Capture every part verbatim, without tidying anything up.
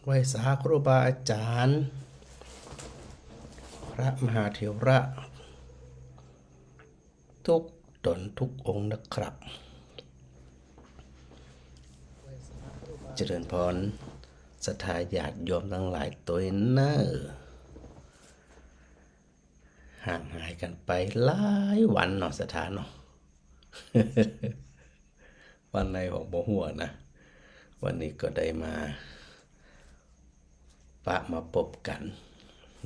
ไหว้สาครูบาอาจ๋ารย์ พระมหาเถระ ทุกต๋นทุกองค์นะครับ เจริญพร ศรัทธาญาติโยมตังหลายตวยเน่อ ห่างหายกั๋นไปหลายวันเนาะ ศรัทธาเนาะ วันไหนผมบ่ฮู้นะ วันนี้ก็ได้มาปะมาปบกั๋น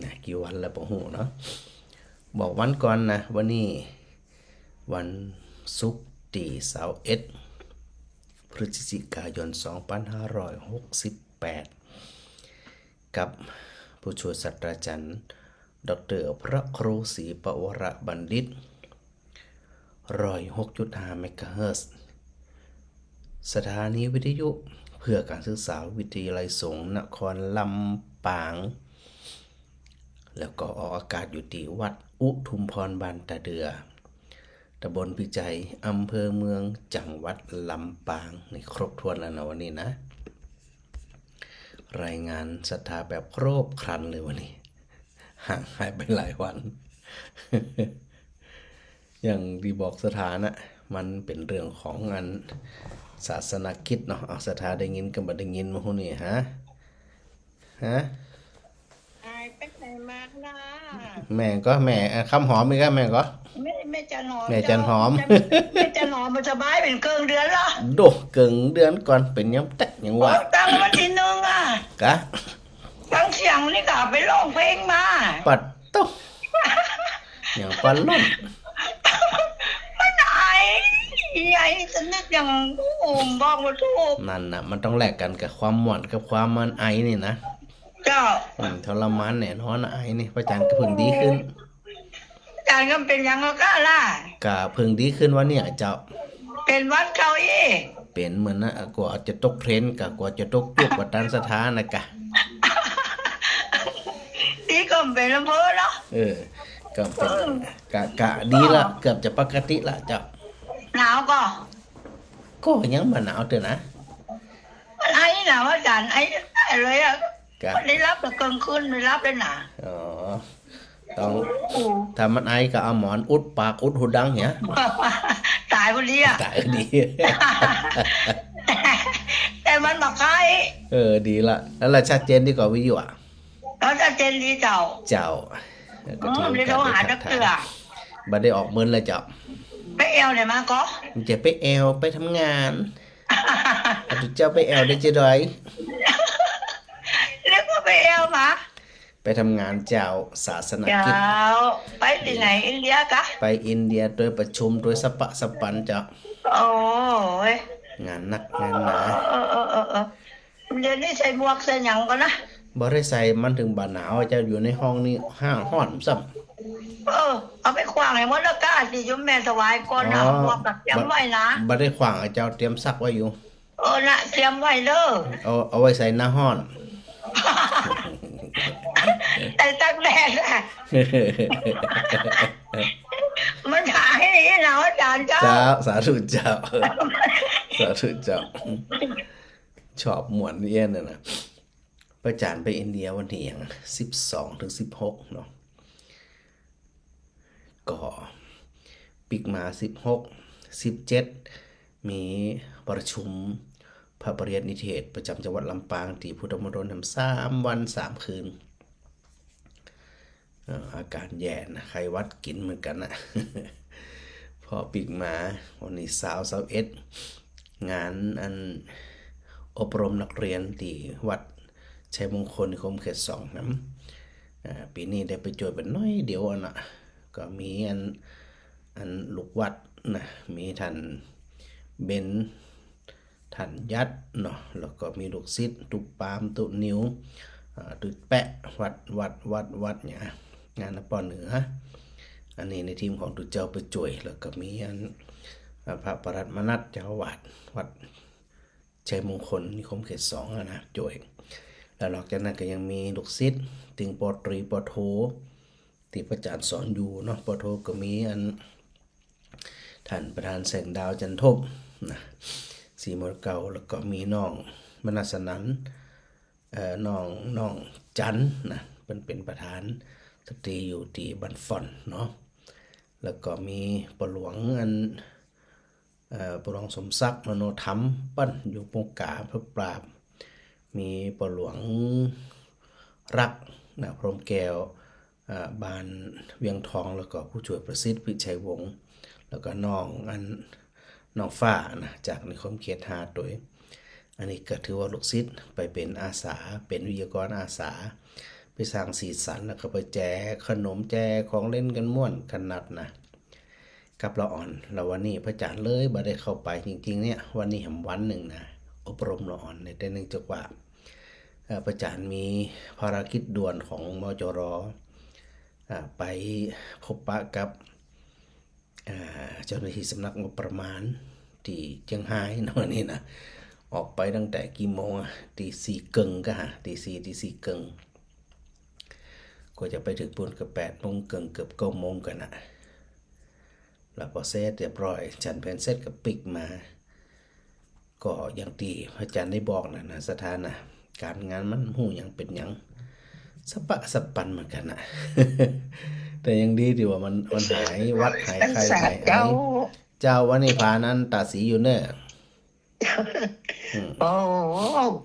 นะ กี่วันแล้วบ่ฮู้เนาะ บอกวันก่อนนะ วันนี้วันศุกร์ตี้ซาวเอ็ด พฤศจิกายน สองปันห้าร้อยหกสิบแปด กับผู้ช่วยศาสตราจ๋ารย์ ด็อกเตอร์ พระครูศรีปวรบัณฑิต ร้อยหกจุดห้าเมกะเฮิรตซ์ สถานีวิทยุเพื่อการศึกษาวิทยาลัยสงฆ์นครลำปาง แล้วก็ออกอากาศอยู่ตี้วัดอุทุมพรบ้านตาเดือ ตำบลพิชัย อำเภอเมือง จังหวัดลำปาง นี่ครบถ้วนแล้วนะวันนี้นะ รายงานศรัทธาแบบครบครันเลยวันนี้ ห่างหายไปหลายวัน อย่างตี้บอกศรัทธานะ มันเป๋นเรื่องของอันศาสนกิจเนาะ เอาศรัทธาได้ยินกับบ่ได้ยินมาฮู้นี่ ฮะ ฮะ อายไปไหนมาล่ะ แม่ก็ แม่ เอ่อ คำหอมอีกแล้ว แม่ก็ แม่ แม่จันหอม แม่จันหอม เจ้า แม่จันหอมมันสบายเป๋นเกิ่งเดือนละ โด เกิ่งเดือนก่อนเป๋นยังแต๊กยังว่า โอ้ ตั้งวันตี้นึ่งอะ กะ ตั้งเสียงนี่กะไปร้องเพลงมา ปัดโต้ อย่างปาล่อน มันไอ ไอชนิดอย่าง โอ้ บอกบ่ถูก นั่นน่ะ มันต้องแลกกั๋นกับความม่วนกับความมันไอนี่นะ เจ้า อืม ทรมานแน่นอนนะไอนี่ ป้าจันก็เพิ่งดีขึ้น ป้าจันก็เป๋นหยังก็กะล่ะ ก็เพิ่งดีขึ้นวันเนี้ยเจ้า เป๋นหวัดเก่าอี้ เป๋นเหมือนนะ กลัวจะตกเทรนด์กะ กลัวจะตกจุกกว่าต้านศรัทธานะกะ ดีก็เป๋นลำเพินเนาะ เออ ก็เป๋น เออ กะ กะดีละ เกือบจะปกติละเจ้า หนาวก็ ก็ยังบ่หนาวเตื้อนะ มันไอหนาวอาจ๋ารย์ ไอได้เลยอะ กะ บ่ได้หลับเลย เกิ่งคืนบ่ได้หลับเลยนะ อ๋อ ต้อง โอ้ ถ้ามันไอก็เอาหมอนอุดปากอุดหูดังเหีย ต๋ายพอดีอะ ต๋ายพอดี แต่มันบ่ไข้ เออ ดีละ แล้วละชัดเจนดีกว่าวิทยุอะ แล้วชัดเจนดีเจ้า เจ้า ก็ถือ อืม ได้โทรหา จักเตื้อ บ่ได้ออกเมินเลยเจ้า ไปแอ่วไหนมาก็ จะไปแอ่ว ไปทำงาน เอาเจ้าไปแอ่วได้จะดอย แล้วก็ไปแอ่วมา ไปทำงานเจ้า ศาสนกิจ เจ้า ไปตี้ไหน อินเดียกะ ไปอินเดีย โตยประชุม โตยสะปะสะปันเจ้า โอ้ย งานนักงานหนา เออ เออ เออ เออ เดี๋ยวนี้ใส่หมวกใส่หยังก่อนนะ บ่ได้ใส่ มันถึงบ่หนาวเจ้า อยู่ในห้องนี่ฮ้าฮ้อนซ้ำ เออ เอาไปขว้างให้หมดแล้วกะ ตี้โยมแม่ถวายก่อนนะ อ๋อ หมวกก็เตรียมไว้นะ บ่ บ่ได้ขว้างอะเจ้า เตรียมซักไว้อยู่ เออ นะ เตรียมไว้เด้อ เอา เอาไว้ใส่หน้าฮ้อน ใส่ตากแดดอะ มันถ่ายให้ดีนะอาจ๋ารย์เจ้า เจ้า สาธุเจ้า สาธุเจ้า ชอบม่วนเอี้ยนน่ะนะ ป้าจันไปอินเดียวันตี้หยัง สิบสองถึงสิบหกเนาะ ก็ปิ๊กมาสิบหก สิบเจ็ด มีประชุมพระปริยัตินิเทศประจ๋ำจังหวัดลำปางตี้พุทธมณฑลแหมสามวันสามคืน เอ่อ อาก๋านแย่นะ ไข้หวัดกิ๋นเหมือนกั๋นนะ พอปิ๊กมาวันตี้ซาว ซาวเอ็ด งานอันอบรมนักเรียนตี้วัดชัยมงคลนิคมเขตสองนะ อ่า ปี๋นี้ได้ไปจ้วยเปิ้นหน้อยเดียวอันน่ะ ก็มีอัน อันลูกวัดนะ มีต้านเบน ต้านยัดเนาะ แล้วก็มีลูกศิษย์ตุ๊ปาล์ม ตุ๊นิว อ่า ตุ๊แปะ วัด วัด วัด วัดเนี่ย งานนำป้อเหนือ อันนี้ในทีมของตุ๊เจ้าไปจ้วย แล้วก็มีอัน อ่า พระปรัตน์มนัส เจ้าอาวาสวัด ชัยมงคลนิคมเขตสองอะนะ จ้วย แล้วนอกจากนั้นก็ยังมีลูกศิษย์ ตึง ป.ตรี ป.โท ตี้ป้าจันสอนอยู่เนาะ ป.โท ก็มีอัน ต้านประธานแสงดาว จันทบ นะ ศรีมรเก้า แล้วก็มีน้องมนัสสนันท์ เอ่อ น้อง น้องจันนะ เปิ้นเป๋นประธานสตรีอยู่ตี้บ้านฝ่อนเนาะ แล้วก็มีป้อหลวงอัน เอ่อ ป้อหลวงสมศักดิ์ มโนธรรม เปิ้นอยู่ปงก๋า พระปราบ มีป้อหลวงรักนะ พรหมแก้ว เอ่อ บ้านเวียงทอง แล้วก็ผู้ช่วยประสิทธิ์ วิชัยวงศ์ แล้วก็น้องอัน น้องฟ้านะ จากนิคมเขตห้าตวย อันนี้ก็ถือว่าลูกศิษย์ไปเป๋นอาสา เป๋นวิทยากรอาสา ไปสร้างสีสัน แล้วก็ไปแจกขนม แจกของเล่นกั๋นม่วนขนาดนะ กับละอ่อน แล้ววันนี้พระอาจารย์เลยบ่ได้เข้าไปจริงๆ เนี่ย วันนี้แหมวันนึ่งนะ อบรมละอ่อนเนี่ย แต่เนื่องจากว่า เอ่อ พระอาจารย์มีภารกิจด่วนของ มจร อ่า ไปพบปะกับ อ่า เจ้าหน้าที่สำนักงบประมาณตี้เจียงฮายเนาะ นี่นะ ออกไปตั้งแต่กี่โมงอะ ตีสี่เกิ่งก่า ตีสี่ ตีสี่เกิ่ง กว่าจะไปเถิงปู๊นก็แปดโมงเกิ่ง เกือบเก้าโมงกั๋นนะ แล้วปอเสร็จเรียบร้อย ฉันเพลเสร็จก็ปิ๊กมา ก็อย่างตี้พระอาจารย์ได้บอกนะ นะ ศรัทธานะ ก๋านงานมันฮู้หยังเป๋นหยัง สะปะสะปันเหมือนกั๋นนะ แต่ยังดีตี้ว่ามัน มันหายหวัดหายไข้ สาธุ หายไอ เจ้า เจ้า วันนี้พานั้นตาสีอยู่เน่อ อืม โอ้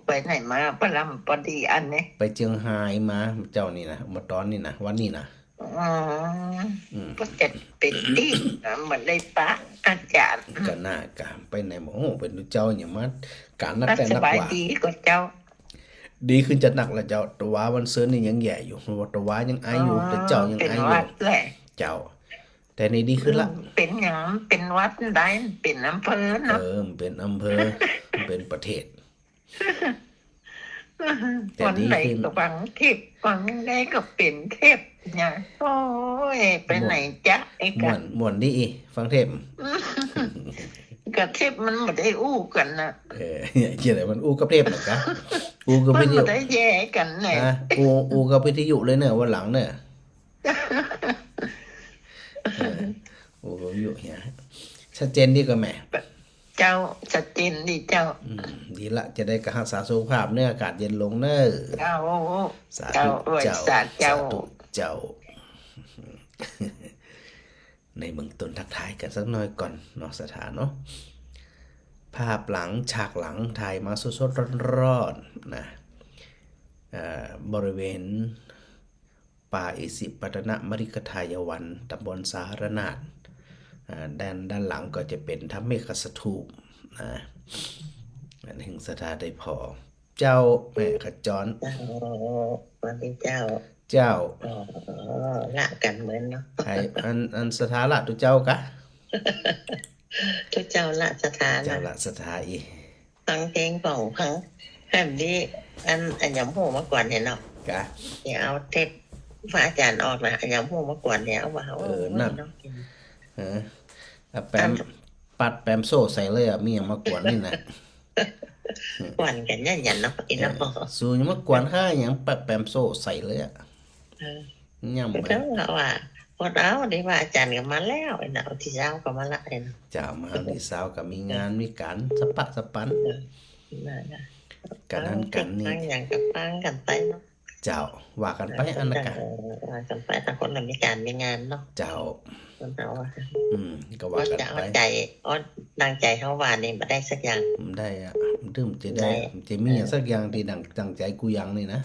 ไปไหนมา ปะลำปอดีอันนี้ ไปเจียงฮายมา เจ้านี่นะ เมื่อต๋อนนี่นะ วันนี้นะ อ๋อ อืม ก็จะเป๋นตี้นะ บ่ได้ปะอาจารย์ ก็น่า ก็ไปไหนบ่ โอ้ เป๋นเจ้าอย่างมา ก๋านนักแต่นักว่า สบายดีก่อเจ้า ดีขึ้นจะนักแล้วเจ้า ตะวาวันซืนนี่ยังแย่อยู่ เพราะว่าตะวายังไออยู่ อ๋อ แต่เจ้ายังไออยู่ เป๋นหวัดแหละ เจ้า แต่นี่ดีขึ้นละ อืม เป๋นหยัง เป๋นหวัดได้ เป๋นอำเภอเนาะ เออ เป๋นอำเภอ เป๋นประเทศ แต่ดีขึ้น วันไหนก็ฟังเทปน์ วันไหนก็เป๋นเทปน์เนี่ย โอ้ย ไปไหนจ๊ะ ม่วน ไอ้กะ ม่วน ม่วนดีอี้ ฟังเทปน์ กะเทปน์มันบ่ได้อู้กั๋นนะ เออ เจ้าไหนมันอู้กับเทปน์เหรอกะ อู้กับวิทยุ มันบ่ได้แยกกั๋นไง ฮะ อู้ อู้กับวิทยุเลยเน่อ วันหลังเน่อ เออ โอ้ อยู่เหีย ชัดเจนดีก่อแม่ เจ้า ชัดเจนดีเจ้า อืม ดีละ จะได้ก็ฮักษาสุขภาพเน่อ อากาศเย็นลงเน่อ เจ้า สาธุ เจ้า เจ้า สาธุเจ้า สาธุเจ้า ในเบื้องต้นทักทายกั๋นสักหน่อยก่อนเนาะ ศรัทธาเนาะ ภาพหลัง ฉากหลังถ่ายมาสดๆ ร้อนๆ นะ เอ่อ บริเวณ ป่าอิสิปตนมฤคทายวัน ตำบลสาหรนาถ อ่า ด้าน ด้านหลังก็จะเป๋นธรรมเมฆสถูป นะ อันนี้ศรัทธาได้ผ่อ เจ้า แม่ขจร อ๋อ สวัสดีเจ้า เจ้า อ๋อ ละกั๋นเหมือนเนาะ ไอ้ อัน อันศรัทธาละตุ๊เจ้ากะ ตุ๊เจ้าละศรัทธานะ เจ้าละศรัทธาอี้ ฟังเพลงของ ฟัง แหมดี อัน อันหยังบ่ฮู้มาก่อนเนี่ยเนาะ กะ เดี๋ยวเอาเทปพระอาจารย์ออกนะ อันหยังบ่ฮู้มาก่อนเนี่ย เอาว่า เออ โอ้ย นั่น เนาะ เออ อ่ะ แปม อัน ปัดแปมโซ่ใส่เลยอ่ะ มีหยังมากวนนี่นะ กวนกั๋นเนี่ยหยังเนาะ อีเนาะ เออ สูอย่ามากวนข้าหยัง ปัดแปมโซ่ใส่เลยอ่ะ เออ ย่ำไป ก็ว่า อดเอา ดีว่าอาจารย์ก็มาแล้วไอ้เนาะ ตี้เจ๊าก็มาละไอ้เนาะ เจ้า มาตี้เจ๊าก็มีงานมีก๋านสะปะสะปัน เออ นั่นน่ะ ก๋านนั้นก๋านนี้ ฟังหยังก็ฟังกั๋นไปเนาะ เจ้า ว่ากั๋นไป เออ อันนั้นกะ เออ ว่ากั๋นไป ต่างคนน่ะมีก๋านมีงานเนาะ เจ้า คนเฮาอะ อืม ก็ว่ากั๋นไป ว่าจะเอาใจ๋ เอาดังใจ๋เฮาว่านี่บ่ได้สักอย่าง บ่ได้อะ มันจะได้ บ่ได้ มันจะมีหยังสักอย่างตี้ดัง ดังใจ๋กู้อย่างนี่นะ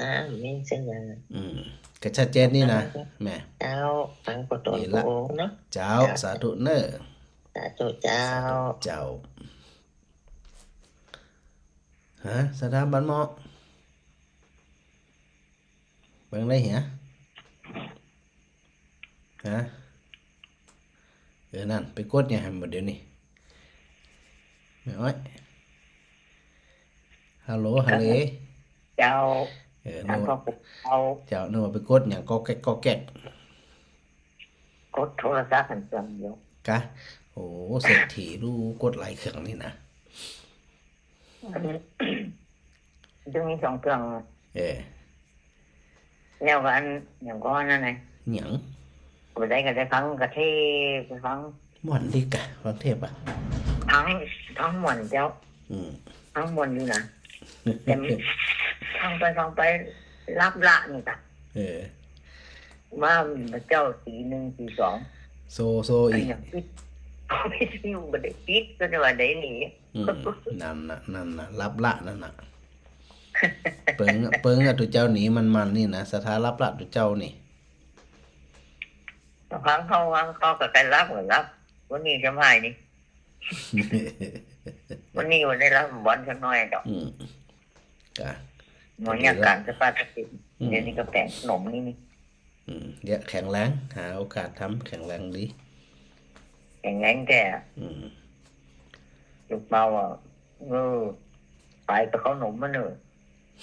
อ่า มีสักอย่าง อืม ก็ชัดเจนนี่นะ แม่ เจ้า ฟังปะตน นี่ละ ปะองค์เนาะ เจ้า เจ้า สาธุเน่อ สาธุเจ้า สาธุเจ้า ฮะ ศรัทธาบ้านหม้อ เบิ่งได้เหีย ฮะ เออ นั่น ไปกดหยังหั้นบ่เดี๋ยวนี้ แม่อ้อย ฮัลโหล ฮัลโหล เจ้า เออ นึกว่า เจ้า เจ้า นึกว่าไปกดหยังก๊อกแก๊กก๊อกแก๊ก กดโทรศัพท์หั้นเครื่องเดียว กะ โอ้ เศรษฐีรู้กดหลายเครื่องนี่นะ อันนี้ จึงมีสองเครื่อง เออ แล้วก็อันหยังก็อันนั้นไง หยัง บ่ได้ก็ได้ฟังกะเทปน์ไปฟัง ม่วนดีกะ ฟังเทปน์อ่ะ ฟัง ฟังม่วนเจ้า อืม ฟังม่วนอยู่นะ แต่ แต่ ฟังไปฟังไป หลับละนี่กะ เออ ว่ามันเจ้าตีหนึ่งตีสอง โซ โซ อัน อีก อย่างปิด วิทยุบ่ได้ปิด ก็ได้ว่าได้หนี อืม นั่นน่ะ นั่นน่ะ หลับละนั่นน่ะ เปิง เปิงอะ ตุ๊เจ้าหนีมันๆ นี่นะ ศรัทธาหลับละตุ๊เจ้านี่ ฟังเขา ฟังเขาก็ใครหลับก็หลับ วันนี้สบายนี่ วันนี้วันได้หลับบ่อนสักหน่อยดอก อืม กะ บรรยากาศสภาพจิต อืม เดี๋ยวนี้ก็แปลงขนมนี่นี่ อืม เดี๋ยวแข็งแรง หาโอกาสทำ แข็งแรงดี แข็งแรงแท้ อืม ลูกเบาอ่ะ เออ ขายแต่ขนมมันเนอะ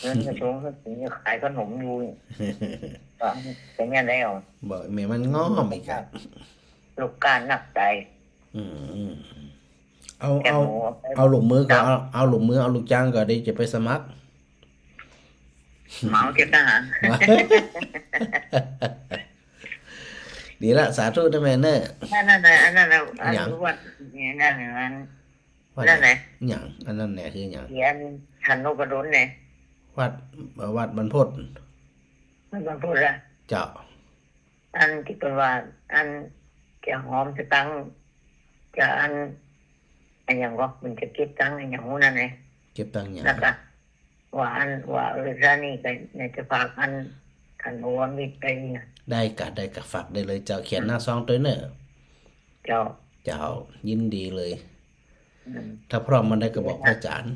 เงินกระทรวงก็ถึงจะขายขนมอยู่ ก็เป็นไงแล้ว บอกแม่มันง้อมอีกอะ ลูกก้านนักใจ อืม อืม เอา แกะ เอา หมูเอาไป เอาลูกมือก็ เอา เอาลูกมือ เอาลูกจ้างก็ได้ จะไปสมัคร เหมาเจ้าทหาร ดีละ สาธุนะแม่เนอะ นั่นน่ะ อันนั้นน่ะ อัน หยัง วัดนี่นั่นน่ะ อัน วัด นั่นแหละ หยัง อันนั้นแหละคือหยัง เขียน ฉันนพดลเนี่ย วัด วัดบรรพต วัดบรรพตอะ เจ้า อันตี้เปิ้นว่า อันจะหอมสตังค์ จะอัน อันหยังก็ มันจะเก็บตังค์อันหยังฮู้นั่นไง เก็บตังค์หยัง แล้วก็ว่าอัน ว่า เออ ซะนี่ก็อยากจะฝากอัน ขันโอนวิทย์ไปนี่นะ ได้กะ ได้กะ ฝากได้เลยเจ้า เขียนหน้าซองตวยเนอะ เจ้า เจ้า ยินดีเลย อืม ถ้าพร้อมเมื่อใดก็บอกพระอาจารย์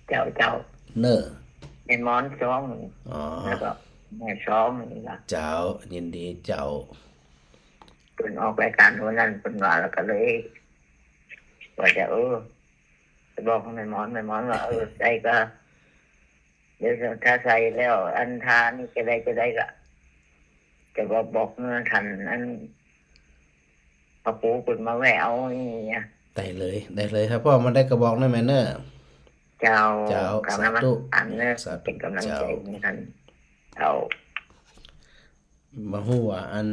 เจ้า เจ้า เนอะ แม่หมอนซอง อ๋อ แล้วก็แม่ซองนี่ล่ะ เจ้า ยินดีเจ้า เปิ้นออกรายการวันนั้นเปิ้นว่า แล้วก็เลย ว่าจะ เออ ไปบอกแม่หมอน แม่หมอนว่า เออ ได้ก็ เดี๋ยวถ้าใส่แล้ว อันทานี่จะได้ จะได้ก็ จะบอก บอกเงินทัน อัน พระครูเปิ้นมาแวะเอานี่นะ ได้เลย ได้เลย ถ้าพร้อมเมื่อใดก็บอกนะแม่เนอะ เจ้า เจ้า กราบนมัสการเนอะ สาธุ สาธุ เป็นกำลังใจ เจ้า ให้ท่าน เจ้า บ่ฮู้ว่าอัน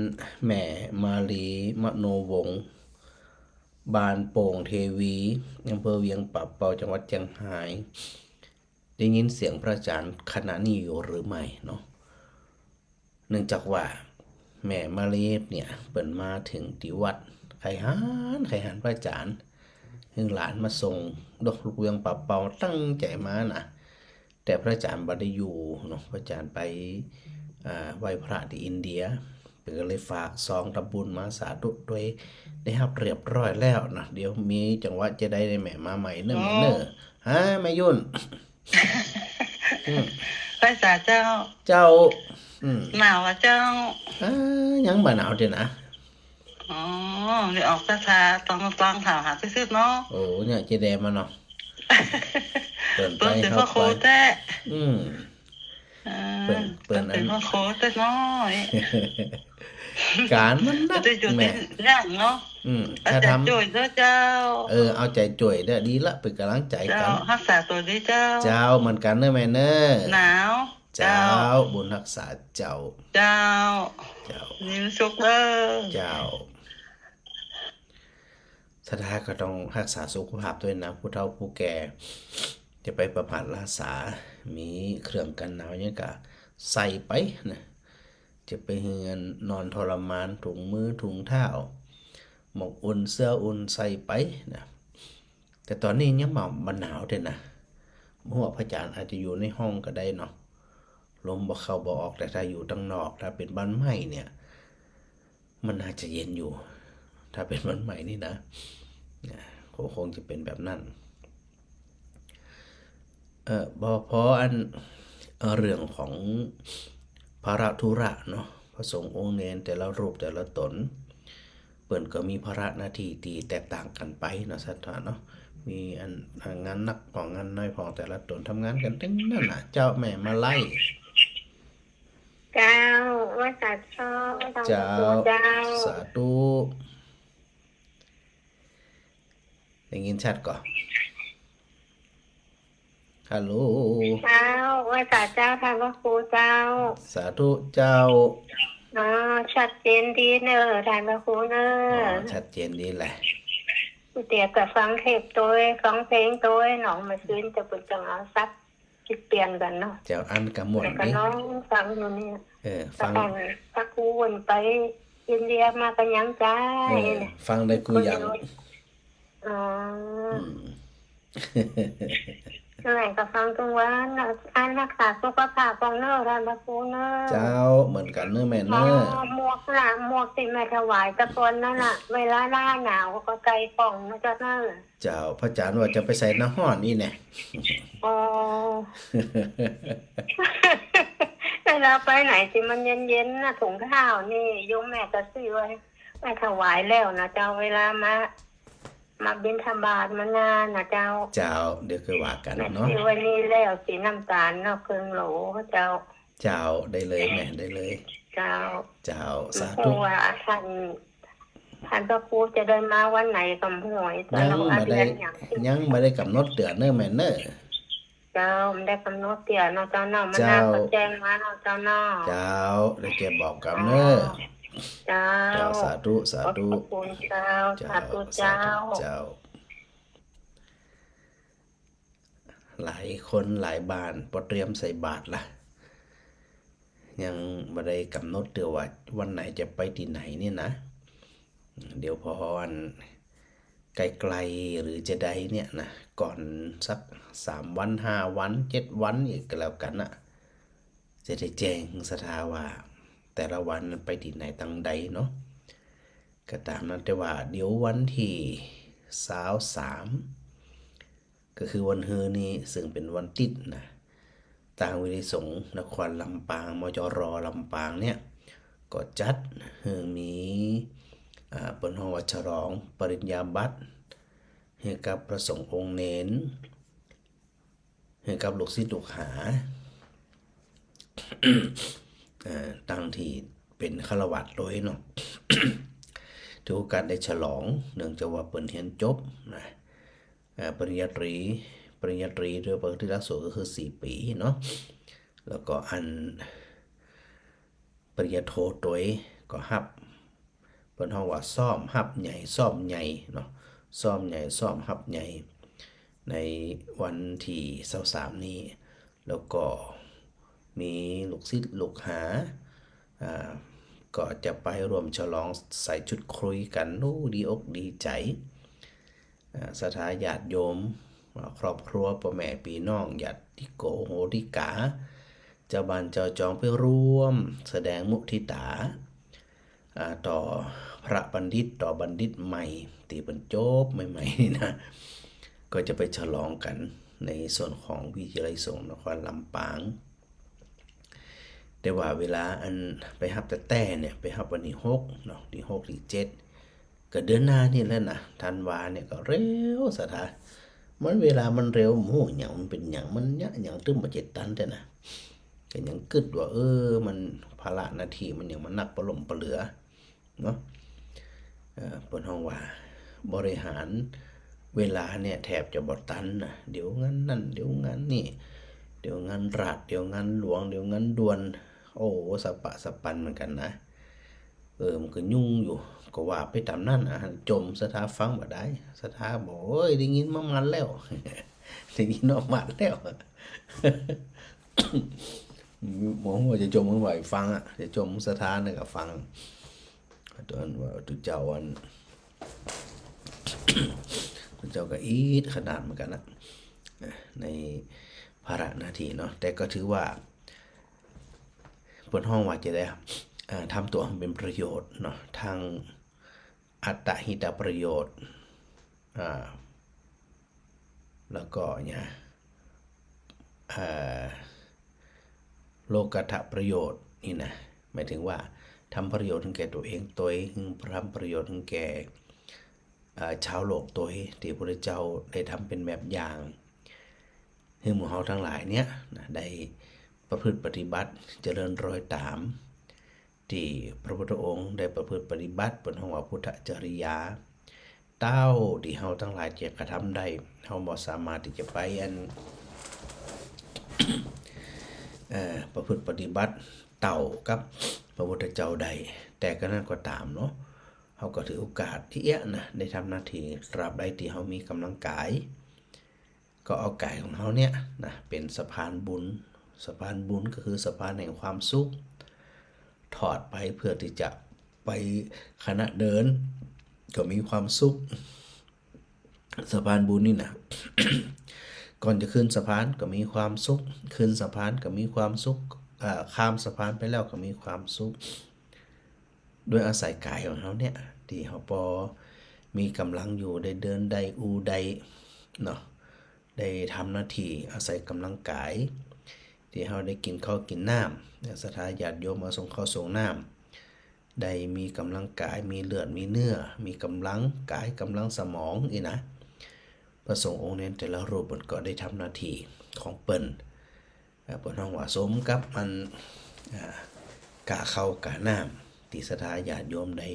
แม่มาลี มโนวงศ์ บ้านโป่งเทวี อำเภอเวียงป่าเปา จังหวัดเจียงฮาย ได้ยินเสียงพระอาจารย์ขณะนี้อยู่หรือไม่เนาะ เนื่องจากว่าแม่มาลีเนี่ย เปิ้นมาเถิงตี้วัด ใค่หัน ใค่หันพระอาจารย์ หื้อหลานมาส่ง ดอกลูกเวียงป่าเปาตั้งใจ๋มานะ แต่พระอาจารย์บ่ได้อยู่เนาะ พระอาจารย์ไป อ่า ไหว้พระตี้อินเดีย เปิ้นก็เลยฝากซองทำบุญมา สาธุตวย ได้ฮับเรียบร้อยแล้วนะ เดี๋ยวมีจังหวะจะได้แม่มาใหม่เนอะ แม่เนอะ ฮะ แม่ยุ่น อืม ไปสาเจ้า เจ้า อืม หนาวอะเจ้า อ่า ยังบ่หนาวเตียนะ อ๋อ นี่ออกศรัทธาตองตองถามหาซื่อๆเนาะ โอ้ เนี่ยเจแดงมาเนาะ เปิ้นไป เปิ้นเป๋นพระครูแต๊ อืม เออ เปิ้น เปิ้น เปิ้นเป๋น อัน พระครูแต๊เนาะ ก๋านมันนัก แต่อยู่ แม่ ตี้ย่างเนาะ อืม เอาใจ๋ ถ้าทำ จ้วยเนาะเจ้า เออ เอาใจ๋จ้วยเด้อ ดีละ เป๋นก๋ำลังใจ๋กั๋น เจ้า ฮักษาตั๋วดีเจ้า เจ้า เหมือนกั๋นเนอะแม่เนอะ หนาว เจ้า เจ้า บุญฮักษาเจ้า เจ้า เจ้า มีสุขเด้อ เจ้า ศรัทธาก็ต้องฮักษาสุขภาพตวยนะ ผู้เฒ่าผู้แก่ จะไปบำบัดรักษา มีเครื่องกั๋นหนาวหยังก็ใส่ไปนะ จะไปหื้ออันนอนทรมาน ถุงมือถุงเท้า หมวกอุ่น เสื้ออุ่นใส่ไปนะ แต่ต๋อนนี้ยังบ่ บ่หนาวเตียนะ บ่ฮู้ว่าพระอาจารย์อาจจะอยู่ในห้องก็ได้เนาะ ลมบ่เข้าบ่ออก แต่ถ้าอยู่ตังนอก ถ้าเป๋นบ้านไม้เนี่ย มันน่าจะเย็นอยู่ ถ้าเป๋นบ้านไม้นี่นะ นะ คง คงจะเป๋นแบบนั้น เอ่อ บ่ พออัน เอ่อ เรื่องของภาระธุระเนาะ พระสงฆ์องค์เณรแต่ละรูปแต่ละต๋น เปิ้นก็มีภาระหน้าตี้ตี้แตกต่างกั๋นไปเนาะ ศรัทธาเนาะ มีอัน อันงานนักพ่องงานน้อยพ่อง แต่ละต๋นทำงานกั๋นตึงนั้นน่ะ เจ้าแม่มาลัย เจ้า ไหว้สาเจ้า ไหว้ตาม เจ้า พระครูเจ้า สาธุ ได้ยินชัดก่อ ฮัลโหล เจ้า ไหว้สาเจ้า ต้านพระครูเจ้า สาธุเจ้า อ๋อ ชัดเจนดีเนอะ ต้านพระครูเนอะ อ๋อ ชัดเจนดีแหละ เดี๋ยวก็ฟังเทปน์ตวย ฟังเพลงตวย หนองมาซื้นจะเปิ้นจังเอาซับ เปลี่ยนกั๋นเนาะ เจ้า อันก็ม่วน แล้วก็ ดี นอนฟังอยู่เนี่ย เออ ฟัง แต่ก่อนพระครูเปิ้นไปอินเดียมาก็ยังจ้า เออ เนี่ย ฟังได้กู้อย่าง อ๋อ อืม แม่ก็ฟังกู้วันนะ อันรักษาสุขภาพพ่องเนาะ ต้านพระครูเนาะ เจ้า เหมือนกั๋นเนาะแม่เนาะ อ๋อ หมวกน่ะ หมวกตี้แม่ถวายตะก่อนนั่นน่ะ เวลาหน้าหนาวก็ใส่พ่องนะเจ้าเนาะ เจ้า พระอาจ๋ารย์ว่าจะไปใส่หน้าฮ้อนอี้แน่ อ๋อ เวลาไปไหนตี้มันเย็นๆ นะ ถุงเท้านี่ โยมแม่ก็ซื้อไว้ แม่ถวายแล้วนะเจ้า เวลามา มาบิณฑบาตมานานนะเจ้า เจ้า เดี๋ยวค่อยว่ากั๋นเนาะ แม่ซื้อไว้นี่แล้ว สีน้ำต๋าลเนาะ เคิงโหลเจ้า เจ้า ได้เลยแม่ ได้เลย เจ้า เจ้า สาธุ เพราะว่าต้าน ต้านพระครูจะได้มาวันไหนก็บ่ฮู้ ยังบ่ได้ ยังบ่ได้กำหนดเตื้อเนาะแม่เนาะ เจ้า บ่ได้กำหนดเตื้อเนาะเจ้าเนาะ มาหน้าก็แจ้งมาเนาะเจ้าเนาะ เจ้า ได้แก่บอกกำเนาะ เจ้า เจ้า สาธุ สาธุ ขอบพระคุณเจ้า เจ้า สาธุเจ้า สาธุเจ้า หลายคนหลายบ้านปอเตรียมใส่บาตรละ ยังบ่ได้กำหนดเตื้อว่าวันไหนจะไปตี้ไหนเนี่ยนะ เดี๋ยวพออันใกล้ๆ หรือจะใดเนี่ยนะ ก่อนสักสามวัน ห้าวัน เจ็ดวันอีกก็แล้วกั๋นนะ จะได้แจ้งศรัทธาว่าแต่ละวันไปตี้ไหนตังใดเนาะ ก็ต๋ามนั้น แต่ว่าเดี๋ยววันตี้ซาวสาม ก็คือวันฮือนี้ ซึ่งเป๋นวันติ๊ดนะ ตางวิทยาลัยสงฆ์นครลำปาง มจร ลำปางเนี่ย ก็จัดหื้อมี อ่า เปิ้นฮ้องว่าฉลองปริญญาบัตร หื้อกับพระสงฆ์องค์เณร หื้อกับลูกศิษย์ลูกหา เอ่อ ตังตี้เป๋นฆราวาสโตยเนาะ ถือโอกาสได้ฉลอง เนื่องจากว่าเปิ้นเฮียนจบนะ เอ่อ ปริญญาตรี ปริญญาตรีโดยปกติหลักสูตรก็คือสี่ปี๋เนาะ แล้วก็อันปริญญาโทโตยก็ฮับ เปิ้นฮ้องว่าซ้อมฮับใหญ่ ซ้อมใหญ่เนาะ ซ้อมใหญ่ ซ้อมฮับใหญ่ ในวันตี้ซาวสามนี้ แล้วก็มีลูกศิษย์ลูกหา อ่า ก็จะไปร่วมฉลอง ใส่ชุดครุยกั๋น โอ้ ดีอกดีใจ๋ อ่า ศรัทธาญาติโยม อ่า ครอบครัว ป้อแม่ปี้น้อง ญาติโกโหติกา เจ้าบ้านเจ้าจองไปร่วมแสดงมุทิตา อ่า ต่อพระบัณฑิต ต่อบัณฑิตใหม่ ตี้เปิ้นจบใหม่ๆ นี่นะ ก็จะไปฉลองกั๋นในส่วนของวิทยาลัยสงฆ์นครลำปาง แต่ว่าเวลาอันไปฮับแต๊ๆ เนี่ย ไปฮับวันตี้หกเนาะ ตี้หกตี้เจ็ด ก็เดือนหน้านี่แหละนะ ธันวาเนี่ยก็เร็วศรัทธา มันเวลามันเร็ว บ่ฮู้หยังมันเป๋นหยัง มันเยียะหยังตึงบ่เจ็ดตันแต๊นะ ก็ยังกึ๊ดว่า เออ มันภาระหน้าตี้มันหยังมันนักปะล้มปะเหลือ เนาะ เอ่อ เปิ้นฮ้องว่าบริหารเวลาเนี่ยแทบจะบ่ตันนะ เดี๋ยวงานนั่น เดี๋ยวงานนี่ เดี๋ยวงานราช เดี๋ยวงานหลวง เดี๋ยวงานด่วน โอ้ สะปะสะปันเหมือนกั๋นนะ เออ มันก็ยุ่งอยู่ ก็ว่าไปต๋ามนั้นอะ จ่มศรัทธาฟังบ่ได้ ศรัทธาบอก โอ้ย ได้ยินมามานแล้ว ได้ยินมามานแล้ว บ่ฮู้ว่าจะจ่มหื้อใผฟังอะ จะจ่มศรัทธาเนี่ยก็ฟัง ต๋อนว่าตุ๊เจ้าอัน ตุ๊เจ้าก็อีดขนาดเหมือนกั๋นนะ ในภาระหน้าตี้เนาะ แต่ก็ถือว่า เปิ้นฮ้องว่าจะได้ เอ่อ ทำตั๋วหื้อเป๋นประโยชน์เนาะ ทั้งอัตตหิตประโยชน์ อ่า แล้วก็เนี่ย เอ่อ โลกัตถประโยชน์นี่นะ หมายถึงว่าทำประโยชน์หื้อแก่ตั๋วเองโตย หื้อทำประโยชน์หื้อแก่ เอ่อ ชาวโลกโตย ตี้พระพุทธเจ้าได้ทำเป๋นแบบอย่าง หื้อหมู่เฮาตังหลายเนี่ยนะ ได้ประพฤติปฏิบัติ เจริญรอยต๋าม ตี้พระพุทธองค์ได้ประพฤติปฏิบัติ เปิ้นฮ้องว่าพุทธจริยา เต้าตี้เฮาตังหลายจะกระทำได้ เฮาบ่สามารถตี้จะไปอัน เอ่อ ประพฤติปฏิบัติเต้ากับพระพุทธเจ้าได้ แต่ก็นั้นก็ต๋ามเนาะ เฮาก็ถือโอกาสอี้เอี้ยะนะ ได้ทำหน้าตี้ตราบใดตี้เฮามีก๋ำลังกาย ก็เอาก๋ายของเฮาเนี่ยนะ เป๋นสะพานบุญ สะพานบุญก็คือสะพานแห่งความสุข ถอดไปเพื่อตี้จะไป ขณะเดินก็มีความสุข สะพานบุญนี่นะ ก่อนจะขึ้นสะพานก็มีความสุข ขึ้นสะพานก็มีความสุข อ่า ข้ามสะพานไปแล้วก็มีความสุข โดยอาศัยก๋ายของเฮาเนี่ย ตี้เฮาปอมีก๋ำลังอยู่ ได้เดิน ได้อู้ ได้ เนาะ ได้ทำหน้าตี้ อาศัยก๋ำลังก๋าย ตี้เฮาได้กิ๋นข้าวกิ๋นน้ำ เนี่ย ศรัทธาญาติโยมมาส่งข้าวส่งน้ำ ได้มีก๋ำลังก๋าย มีเลือด มีเนื้อ มีก๋ำลังก๋าย ก๋ำลังสมองอี้นะ พระสงฆ์องค์เณรแต่ละรูปเปิ้นก็ได้ทำหน้าตี้ของเปิ้น เอ่อ เปิ้นฮ้องว่าสมกับอัน อ่า ก๋าข้าวก๋าน้ำ ตี้ศรัทธาญาติโยมได้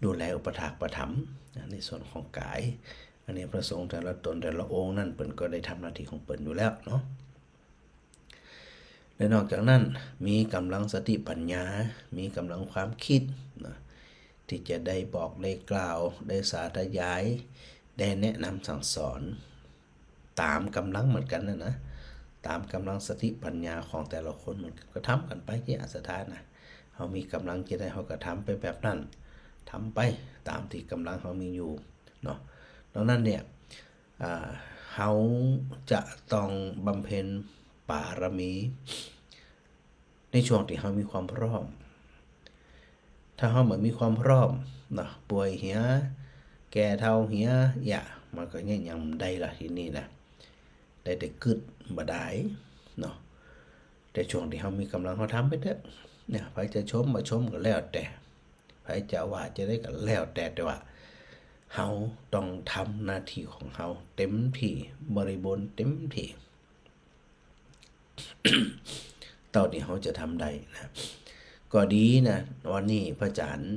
ดูแลอุปถากอุปถัมภ์ อ่า ในส่วนของก๋าย อันนี้พระสงฆ์แต่ละต๋นแต่ละองค์นั้นเปิ้นก็ได้ทำหน้าตี้ของเปิ้นอยู่แล้วเนาะ และนอกจากนั้นมีก๋ำลังสติปัญญา มีก๋ำลังความกึ๊ดนะ ตี้จะได้บอกได้กล่าว ได้สาธยาย ได้แนะนำสั่งสอน ต๋ามก๋ำลังเหมือนกั๋นนะนะ ต๋ามก๋ำลังสติปัญญาของแต่ละคนเหมือนกั๋น ก็ทำกั๋นไปตี้อาศรัทธานะ เฮามีก๋ำลังจะใดเฮาก็ทำไปแบบนั้น ทำไปต๋ามตี้ก๋ำลังเฮามีอยู่เนาะ ดังนั้นเนี่ย อ่า เฮาจะต้องบำเพ็ญปารมี ในช่วงตี้เฮามีความพร้อม ถ้าเฮาบ่มีความพร้อมเนาะ ป่วยเหีย แก่เฒ่าเหีย เยียะ มันก็เยียะหยังบ่ได้ละทีนี้นะ ได้แต่กึ๊ดบ่ดายเนาะ แต่ช่วงตี้เฮามีก๋ำลังเฮาทำไปเต๊อะ เนี่ย ใผจะชมบ่ชมก็แล้วแต่ ใผจะว่าจะใดก็แล้วแต่ แต่ว่าเฮาต้องทำหน้าตี้ของเฮาเต็มตี้ บริบูรณ์เต็มตี้ เต้าตี้เฮาจะทำได้นะ ก็ดีนะ วันนี้พระอาจ๋ารย์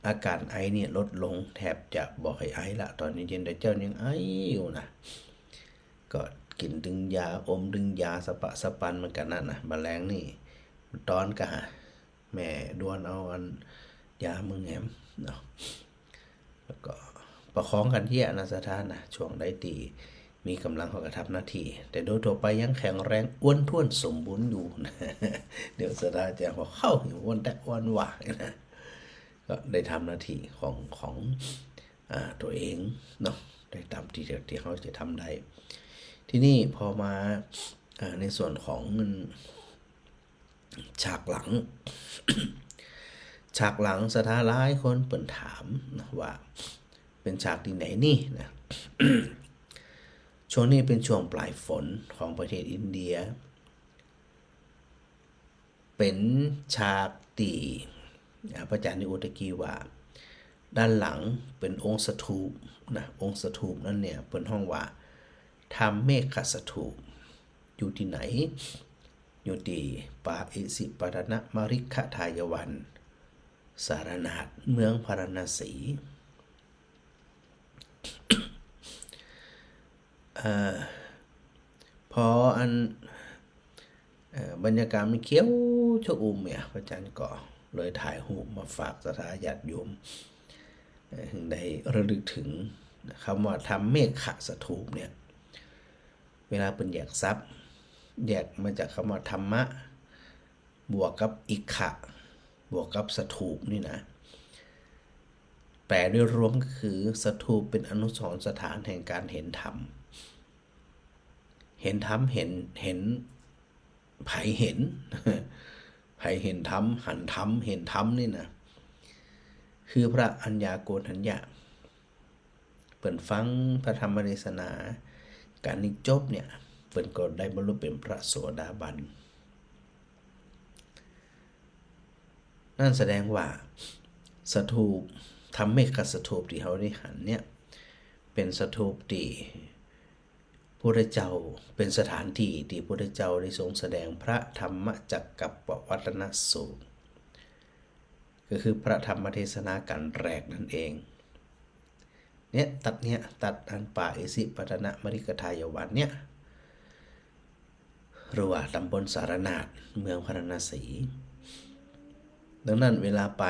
อาก๋านไอเนี่ยลดลง แทบจะบ่ค่อยไอละ ต๋อนเย็นๆ แต่เจ๊ายังไออยู่นะ ก็กิ๋นตึงยา อมตึงยาสะปะสะปันเหมือนกั๋นนั่นนะ บ่าแลงนี่มันต๋อนกะหา แม่ด้วนเอาอันยาเมืองแหมเนาะ แล้วก็ประคองกั๋นเยียะนะศรัทธานะ ช่วงใดตี้มีก๋ำลังเฮาก็ทำหน้าตี้ แต่โดยทั่วไปยังแข็งแรงอ้วนท้วนสมบูรณ์อยู่นะ เดี๋ยวศรัทธาจะว่าเข้าหิวอ้วนแต๊อ้วนหว่านะ ก็ได้ทำหน้าตี้ของ ของ อ่า ตั๋วเองเนาะ ได้ต๋ามตี้ ตี้เฮาจะทำได้ ทีนี้พอมา อ่า ในส่วนของมัน ฉากหลัง ฉากหลังศรัทธาหลายคนเปิ้นถามนะว่าเป๋นฉากตี้ไหนนี่นะ ช่วงนี้เป๋นช่วงปลายฝนของประเทศอินเดีย เป๋นฉากตี้ อ่า พระอาจ๋ารย์ได้อู้ตะกี้ว่า ด้านหลังเป๋นองค์สถูปนะ องค์สถูปนั้นเนี่ยเปิ้นฮ้องว่า ธัมเมกขสถูป อยู่ตี้ไหน อยู่ตี้ป่าอิสิปตนมฤคทายวัน สารนาถ เมืองพาราณสี เอ่อ พออัน เอ่อ บรรยากาศมันเขียวชอุ่มเนี่ย พระอาจ๋ารย์ก็เลยถ่ายรูปมาฝากศรัทธาญาติโยม เอ่อ ได้ระลึกถึงคำว่าธัมเมกขสถูปเนี่ย เวลาเปิ้นแยกศัพท์ แยกมาจากคำว่าธรรมะ บวกกับอิกขะ บวกกับสถูปนี่นะ แปลโดยรวมก็คือสถูปเป๋นอนุสรณ์สถานแห่งการเห็นธรรม เห็นธรรม เห็น เห็น ใผเห็น ใผเห็นธรรม หันธรรม เห็นธรรมนี่นะ คือพระอัญญาโกณฑัญญะ เปิ้นฟังพระธรรมเทศนา ก๋านนี้จบเนี่ย เปิ้นก็ได้บรรลุเป๋นพระโสดาบัน นั่นแสดงว่าสถูป ธัมเมกขสถูปตี้เฮาได้หันเนี่ย เป๋นสถูปตี้พุทธเจ้า เป๋นสถานตี้ตี้พุทธเจ้าได้ทรงแสดงพระธรรมจักกัปปวัตตนสูตร ก็คือพระธรรมเทศนาก๋านแรกนั่นเอง เนี่ย ตั๊ดเนี่ย ตั๊ดอันป่าอิสิปตนมฤคทายวันเนี่ย หรือว่าต๋ำบลสารนาถ เมืองพาราณสี ดังนั้นเวลาไป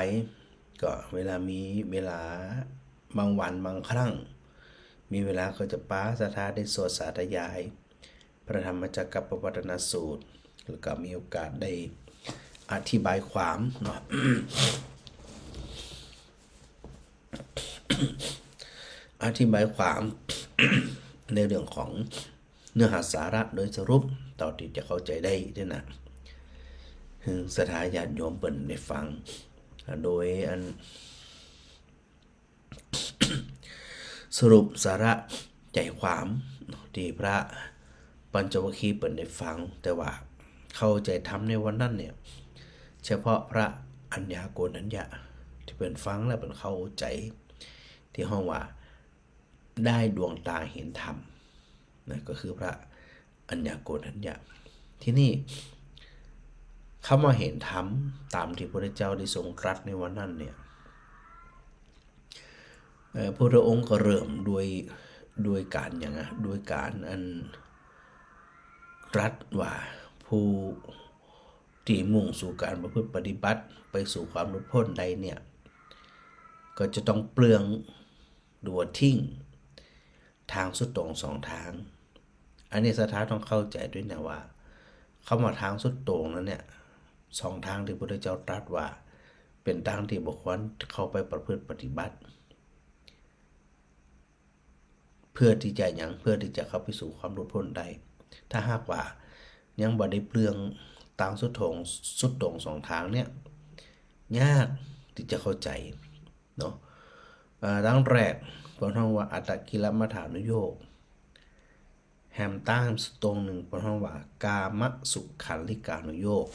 ก็เวลามีเวลาบางวันบางครั้ง มีเวลาก็จะปาศรัทธาได้สวดสาธยายพระธรรมจักรกัปปวัตตนสูตร แล้วก็มีโอกาสได้อธิบายความเนาะ อธิบายความในเรื่องของเนื้อหาสาระโดยสรุปเต้าตี้จะเข้าใจ๋ได้ด้วยนะ หื้อศรัทธาญาติโยมเปิ้นได้ฟัง โดยอัน สรุปสาระใจ๋ความตี้พระปัญจวัคคีย์เปิ้นได้ฟัง แต่ว่าเข้าใจ๋ธรรมในวันนั้นเนี่ย เฉพาะพระอัญญาโกณฑัญญะตี้เปิ้นฟังแล้วเปิ้นเข้าใจ๋ ตี้ฮ้องว่าได้ดวงต๋าหันธรรมนะ ก็คือพระอัญญาโกณฑัญญะ ตี้นี่ คำว่าหันธรรมต๋ามตี้พระพุทธเจ้าได้ทรงตรัสในวันนั้นเนี่ย เอ่อ พระพุทธองค์ก็เริ่มด้วย ด้วยก๋านหยังอะ ด้วยก๋านอันตรัสว่าผู้ตี้มุ่งสู่ก๋านประพฤติปฏิบัติไปสู่ความหลุดป๊นได้เนี่ย ก็จะต้องเปลื้อง หรือว่าทิ้งตางสุดโต่งสองตาง อันนี้ศรัทธาต้องเข้าใจ๋ด้วยนะว่า คำว่าตางสุดโต่งนั้นเนี่ย สองตางตี้พระพุทธเจ้าตรัสว่าเป๋นตางตี้บ่ควรเข้าไปประพฤติปฏิบัติ เพื่อตี้จะหยัง เพื่อตี้จะเข้าไปสู่ความหลุดป๊นได้ ถ้าหากว่ายังบ่ได้เปลื้องตางสุดโต่ง สุดโต่งสองตางเนี่ย ยากตี้จะเข้าใจ๋ เนาะ เอ่อ ตางแรกเปิ้นฮ้องว่าอัตตกิลมัฏฐานุโยค แหมตางสุดโต่งนึ่งเปิ้นฮ้องว่ากามสุขัลลิกานุโยค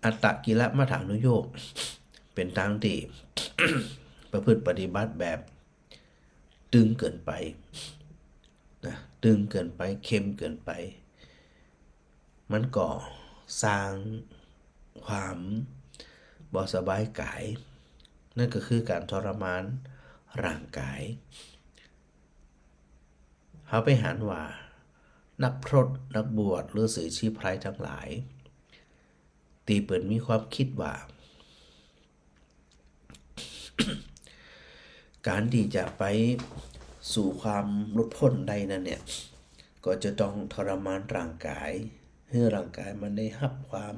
อัตตกิลมัฏฐานุโยค เป๋นตางตี้ ประพฤติปฏิบัติแบบตึงเกินไปนะ ตึงเกินไป เข้มเกินไป มันก็สร้างความบ่สบายก๋าย นั่นก็คือก๋านทรมานร่างก๋าย เฮาไปหันว่านักพรต นักบวช ฤๅษีชีไพรตังหลาย ตี้เปิ้นมีความกึ๊ดว่า ก๋านตี้จะไปสู่ความหลุดป๊นได้นั้นเนี่ย ก็จะต้องทรมานร่างก๋าย หื้อร่างก๋ายมันได้ฮับความ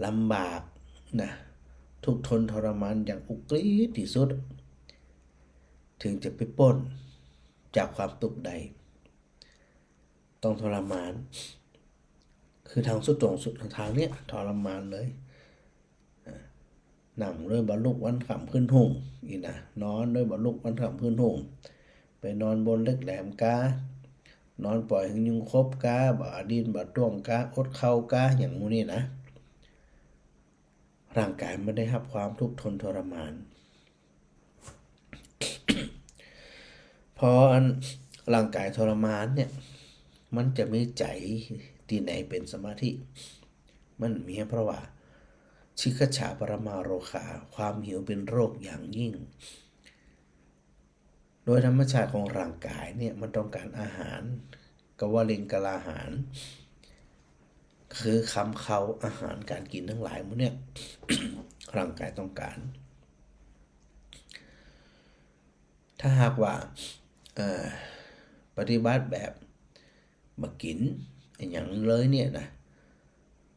ลำบากนะ ทุกข์ทนทรมานอย่างอุกฤษที่สุด เถิงจะไปป๊นจากความตุ๊กข์ได้ ต้องทรมาน คือตางสุดโต่งสุดตางเนี่ยทรมานเลย อ่า นั่งโดยบ่ลุกวันค่ำคืนฮุ่ง อี้นะ นอนโดยบ่ลุกวันค่ำคืนฮุ่ง ไปนอนบนเหล็กแหลมกา นอนป่อยหื้อยุงขบกา บ่ดิ้นบ่ต้วงกา อดข้าวกา อย่างหมู่นี้นะ ร่างก๋ายมันได้ฮับความทุกข์ทนทรมาน พออันร่างก๋ายทรมานเนี่ย มันจะมีใจ๋ตี้ไหนเป๋นสมาธิ มันมี เพราะว่า จิกิจฉาปรมาโรคา ความหิวเป๋นโรคอย่างยิ่ง โดยธรรมชาติของร่างก๋ายเนี่ยมันต้องก๋านอาหาร กวลิงกลาหาร คือคำเคาอาหารก๋านกิ๋นตังหลายหมู่เนี่ย ร่างก๋ายต้องก๋าน ถ้าหากว่า เอ่อ ปฏิบัติแบบบ่กิ๋นอะหยังเลยเนี่ยนะ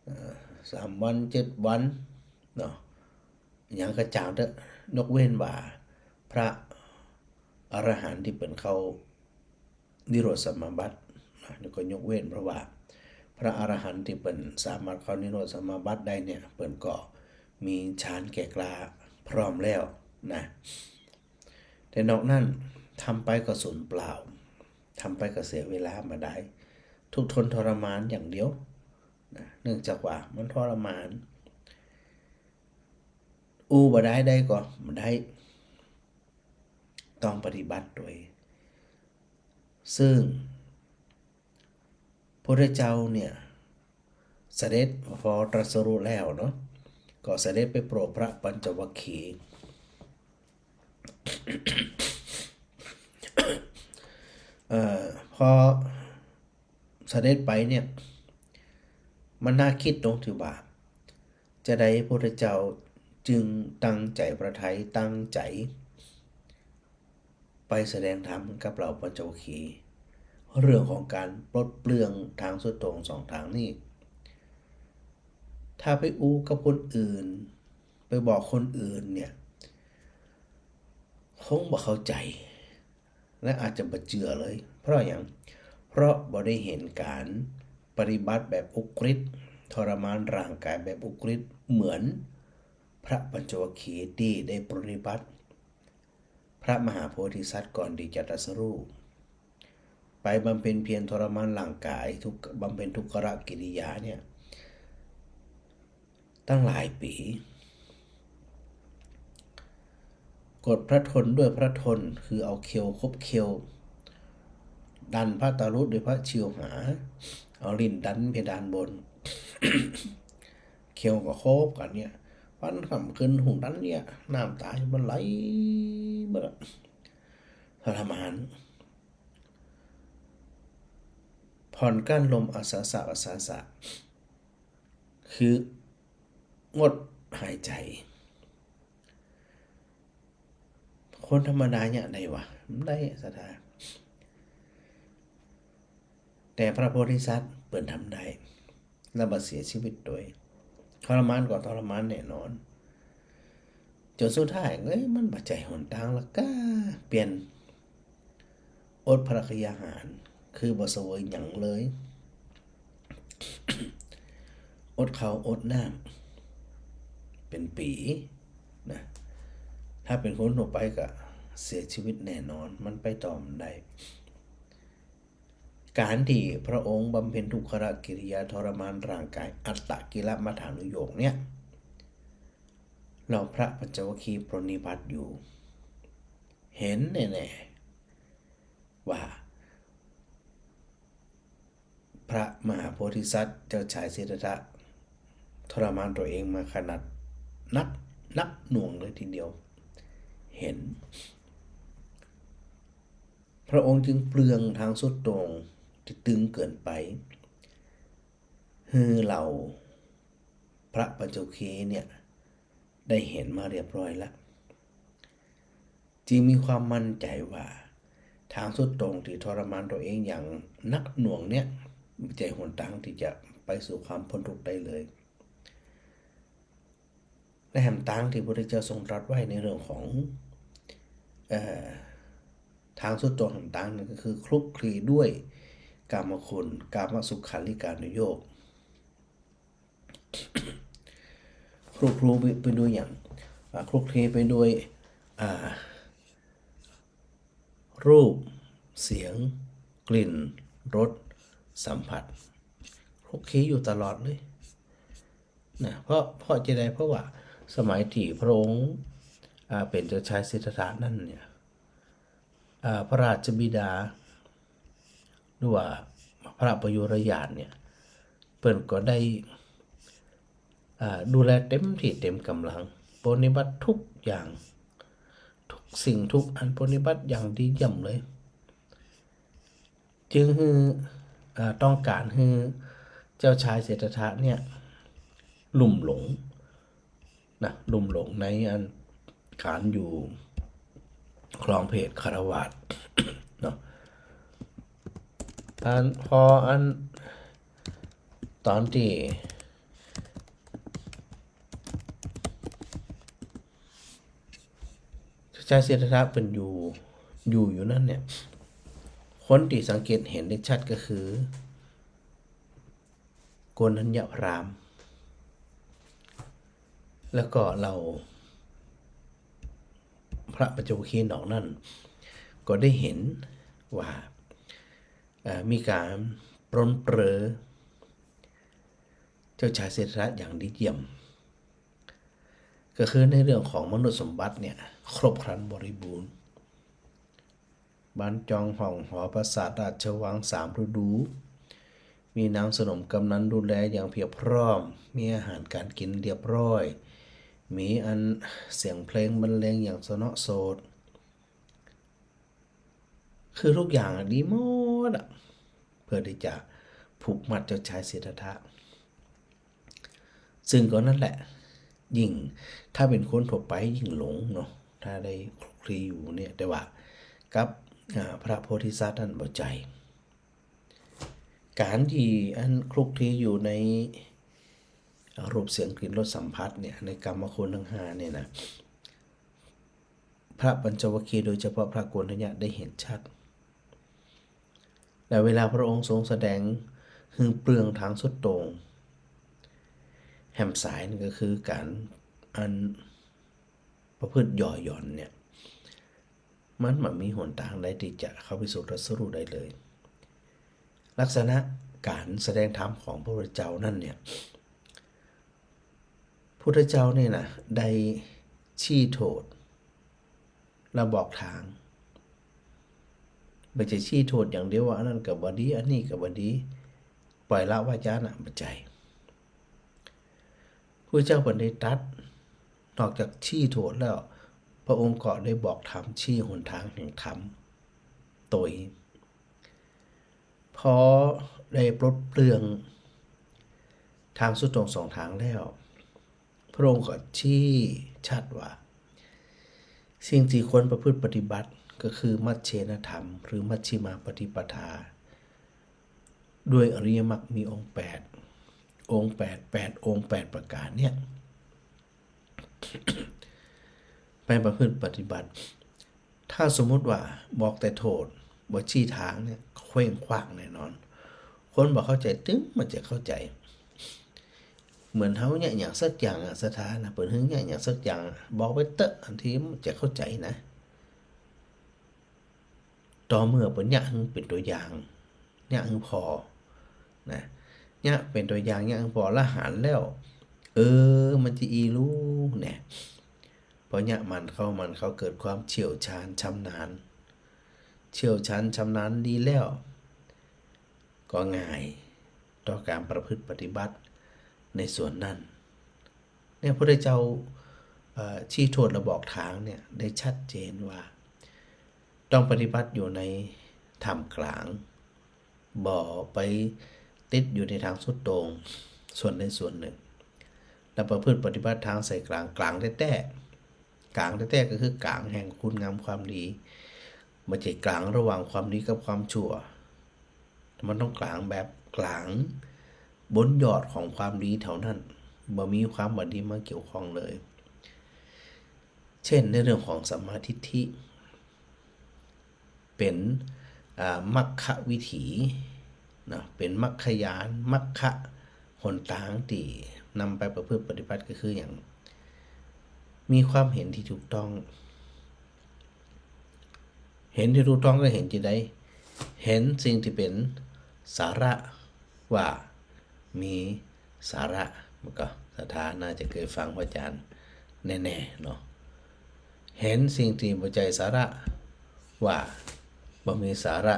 เอ่อ สามวัน เจ็ดวัน เนาะ อะหยังก็จางเต๊อะ ยกเว้นว่าพระอรหันต์ตี้เปิ้นเข้านิโรธสมาบัตินะ นี่ก็ยกเว้น เพราะว่าพระอรหันต์ตี้เปิ้นสามารถเข้านิโรธสมาบัติได้เนี่ย เปิ้นก็มีฌานแก่กล้าพร้อมแล้วนะ แต่นอกนั้น ทำไปก็สูญเปล่า ทำไปก็เสียเวลาบ่ดาย ทุกข์ทนทรมานอย่างเดียวนะ เนื่องจากว่ามันทรมาน อู้บ่ดายได้ก็บ่ดาย ต้องปฏิบัติตวย ซึ่ง พระพุทธเจ้าเนี่ย เสด็จ พอตรัสรู้แล้วเนาะ ก็เสด็จไปโปรดพระปัญจวัคคีย์ เอ่อ พอเสด็จไปเนี่ย มันน่ากึ๊ดตรงตี้ว่า จาใดพระพุทธเจ้า จึงตั้งใจ๋พระทัย ตั้งใจ๋ไปแสดงธรรมกับเหล่าปัญจวัคคีย์ เรื่องของก๋านปลดเปลื้องทางสุดโต่งสองตางนี้ ถ้าไปอู้กับคนอื่น ไปบอกคนอื่นเนี่ย คงบ่เข้าใจ๋ และอาจจะบ่เจื้อเลย เพราะหยัง เพราะบ่ได้หันก๋านปฏิบัติแบบอุกฤษ ทรมานร่างก๋ายแบบอุกฤษ เหมือนพระปัญจวัคคีย์ตี้ได้ปรนนิบัติ พระมหาโพธิสัตว์ก่อนตี้จะตรัสรู้ ไปบำเพ็ญเพียรทรมานร่างก๋าย ทุกข์ บำเพ็ญทุกขกิริยาเนี่ย ตั้งหลายปี๋ กดพระทนด้วยพระทน คือเอาเขี้ยวขบเขี้ยว ดันพระตารุธด้วยพระชิวหา เอาลิ้นดันเพดานบน เขี้ยวก็ขบกั๋นเนี่ย วันค่ำคืนฮุ่งดันเนี่ย น้ำต๋ามันไหลเบิดอะ ทรมาน ผ่อนกลั้นลมอัสสะ อัสสะ คืองดหายใจ๋ คนธรรมดาเยียะได้วะ บ่ได้ศรัทธา แต่พระโพธิสัตว์เปิ้นทำได้ แล้วบ่เสียชีวิตตวย ทรมานก็ทรมานแน่นอน จ๋นสุดท้าย เอ้ย มันบ่ใจ้หนตางละก้า เปลี่ยน อดพระกยาหาร คือบ่เสวยหยังเลย อดข้าวอดน้ำ เป๋นปี๋นะ ถ้าเป๋นคนทั่วไปก็เสียชีวิตแน่นอน มันไปต่อบ่ได้ ก๋านตี้พระองค์บำเพ็ญทุกขกิริยาทรมานร่างก๋าย อัตตกิลมัฏฐานุโยคเนี่ย เหล่าพระปัญจวัคคีย์ปรนนิบัติอยู่ หันแน่ๆ ว่า พระมหาโพธิสัตว์เจ้าชายสิทธัตถะทรมานตั๋วเองมาขนาดนัก นักหน่วงเลยทีเดียว หัน พระองค์จึงเปลื้องทางสุดโต่งตี้ตึงเกินไป หื้อเหล่าพระปัญจวัคคีย์เนี่ย ได้หันมาเรียบร้อยละ จึงมีความมั่นใจ๋ว่า ทางสุดโต่งตี้ทรมานตั๋วเองอย่างนักหน่วงเนี่ย บ่ใจ้หนตางตี้จะไปสู่ความป๊นทุกข์ได้เลย และแหมตางตี้พระพุทธเจ้าทรงตรัสไว้ในเรื่องของ เอ่อ ทางสุดโต่งแหมตางนึ่งก็คือคลุกคลีด้วยกามคุณ กามสุขัลลิกานุโยค คลุกคลีไปด้วยหยัง อ่า คลุกคลีไปด้วย อ่า รูป เสียง กลิ่น รส สัมผัส คลุกคลีอยู่ตลอดเลยนะ เพราะ เพราะจะใด เพราะว่าสมัยตี้พระองค์ อ่า เป๋นเจ้าชายสิทธัตถะนั้นเนี่ย อ่า พระราชบิดา หรือว่าพระประยุรญาติเนี่ย เปิ้นก็ได้ อ่า ดูแลเต็มตี้เต็มก๋ำลัง ปรนนิบัติทุกอย่าง ทุกสิ่งทุกอันปรนนิบัติอย่างดีเยี่ยมเลย จึงหื้อ อ่า ต้องก๋านหื้อเจ้าชายสิทธัตถะเนี่ย ลุ่มหลง นะ ลุ่มหลงในอันก๋านอยู่ครองเพศฆราวาสเนาะ อัน พออัน ต๋อนตี้เจ้าชายสิทธัตถะเปิ้นอยู่ อยู่ อยู่นั้นเนี่ย คนตี้สังเกตหันได้ชัดก็คือ โกณฑัญญพราหมณ์ แล้วก็เหล่าพระปัญจวัคคีย์นอกนั้น ก็ได้หันว่า เอ่อ มีก๋านปรนเปรอเจ้าชายสิทธัตถะอย่างดีเยี่ยม ก็คือในเรื่องของมนุษย์สมบัติเนี่ย ครบครันบริบูรณ์ บ้านจองห้องหอปราสาทราชวังสามฤดู มีนางสนมกำนัลดูแลอย่างเพียบพร้อม มีอาหารก๋านกิ๋นเรียบร้อย มีอันเสียงเพลงบรรเลงอย่างสนอโสต คือทุกอย่างอะดีหมดอะ เพื่อตี้จะผูกมัดเจ้าชายสิทธัตถะ ซึ่งก็นั่นแหละ ยิ่งถ้าเป๋นคนทั่วไปยิ่งหลงเนาะ ถ้าได้คลุกคลีอยู่เนี่ย แต่ว่ากับ อ่า พระโพธิสัตว์นั้นบ่ใจ้ ก๋านตี้อันคลุกคลีอยู่ใน อ่า รูป เสียง กลิ่น รส สัมผัสเนี่ย ในกามคุณทั้งห้าเนี่ยนะ พระปัญจวัคคีย์ โดยเฉพาะพระโกณฑัญญะได้หันชัด และเวลาพระองค์ทรงแสดงหื้อเปลื้องตางสุดโต่ง แหมสายนี่ก็คือก๋านอันประพฤติหย่อหย่อนเนี่ย มันบ่มีหนตางใดตี้จะเข้าไปสู่ตรัสรู้ได้เลย ลักษณะก๋านแสดงธรรมของพระพุทธเจ้านั้นเนี่ย พุทธเจ้าเนี่ยนะ ได้ชี้โทษและบอกตาง บ่ใจ้ชี้โทษอย่างเดียวว่าอันนั้นก็บ่ดี อันนี้ก็บ่ดี ปล่อยละวาจานะ บ่ใจ้ พุทธเจ้าเปิ้นได้ตรัส นอกจากชี้โทษแล้ว พระองค์ก็ได้บอกธรรม ชี้หนตางแห่งธรรมโตย พอได้ปลดเปลื้องตางสุดโต่งสองตางแล้ว พระองค์ก็ชี้ชัดว่า สิ่งตี้ควรประพฤติปฏิบัติก็คือมัชเชนธรรม หรือมัชฌิมาปฏิปทา ด้วยอริยมรรคมีองค์แปด องค์แปด แปด องค์แปดประก๋านเนี่ย ไปประพฤติปฏิบัติ ถ้าสมมุติว่าบอกแต่โทษ บ่ชี้ตางเนี่ย เคว้งคว้างแน่นอน คนบ่เข้าใจ๋ตึงมันจะเข้าใจ๋ เหมือนเฮาเยียะหยังสักอย่างอะ ศรัทธานะ เปิ้นหื้อเยียะหยังสักอย่างอะ บอกไปเต๊อะ อันตี้มันจะเข้าใจ๋นะ ต่อเมื่อเปิ้นเยียะหื้อเป๋นตั๋วอย่าง เยียะหื้อผ่อ นะ เยียะเป๋นตั๋วอย่าง เยียะหื้อผ่อ ละหันแล้ว เออ มันจะอี้ลู่ เนี่ย พอเยียะหมั่นเข้า หมั่นเข้า เกิดความเชี่ยวชาญชำนาญ เชี่ยวชาญชำนาญดีแล้ว ก็ง่ายต่อก๋านประพฤติปฏิบัติในส่วนนั้น เนี่ย พระพุทธเจ้า เอ่อ ชี้โทษและบอกตางเนี่ย ได้ชัดเจนว่า ต้องปฏิบัติอยู่ในท่ามกลาง บ่ไปติดอยู่ในตางสุดโต่งส่วนใดส่วนนึ่ง และประพฤติปฏิบัติตางใส่ก๋าง ก๋างแต๊ๆ ก๋างแต๊ๆ ก็คือก๋างแห่งคุณงามความดี บ่ใจ้ก๋างระหว่างความดีกับความชั่ว มันต้องก๋างแบบก๋างบนยอดของความดีเท่านั้น บ่มีความบ่ดีมาเกี่ยวข้องเลย เช่นในเรื่องของสัมมาทิฏฐิ เป๋น อ่า มรรควิถี เนาะ เป๋นมรรคญาณ มรรคหนตางตี้นำไปประพฤติปฏิบัติก็คือหยัง มีความหันตี้ถูกต้อง หันตี้ถูกต้องก็หันจะใด หันสิ่งตี้เป๋นสาระว่ามีสาระ มันก็ศรัทธาน่าจะเกยฟังพระอาจ๋ารย์แน่ๆ เนาะ หันสิ่งตี้บ่ใจ้สาระว่าบ่มีสาระ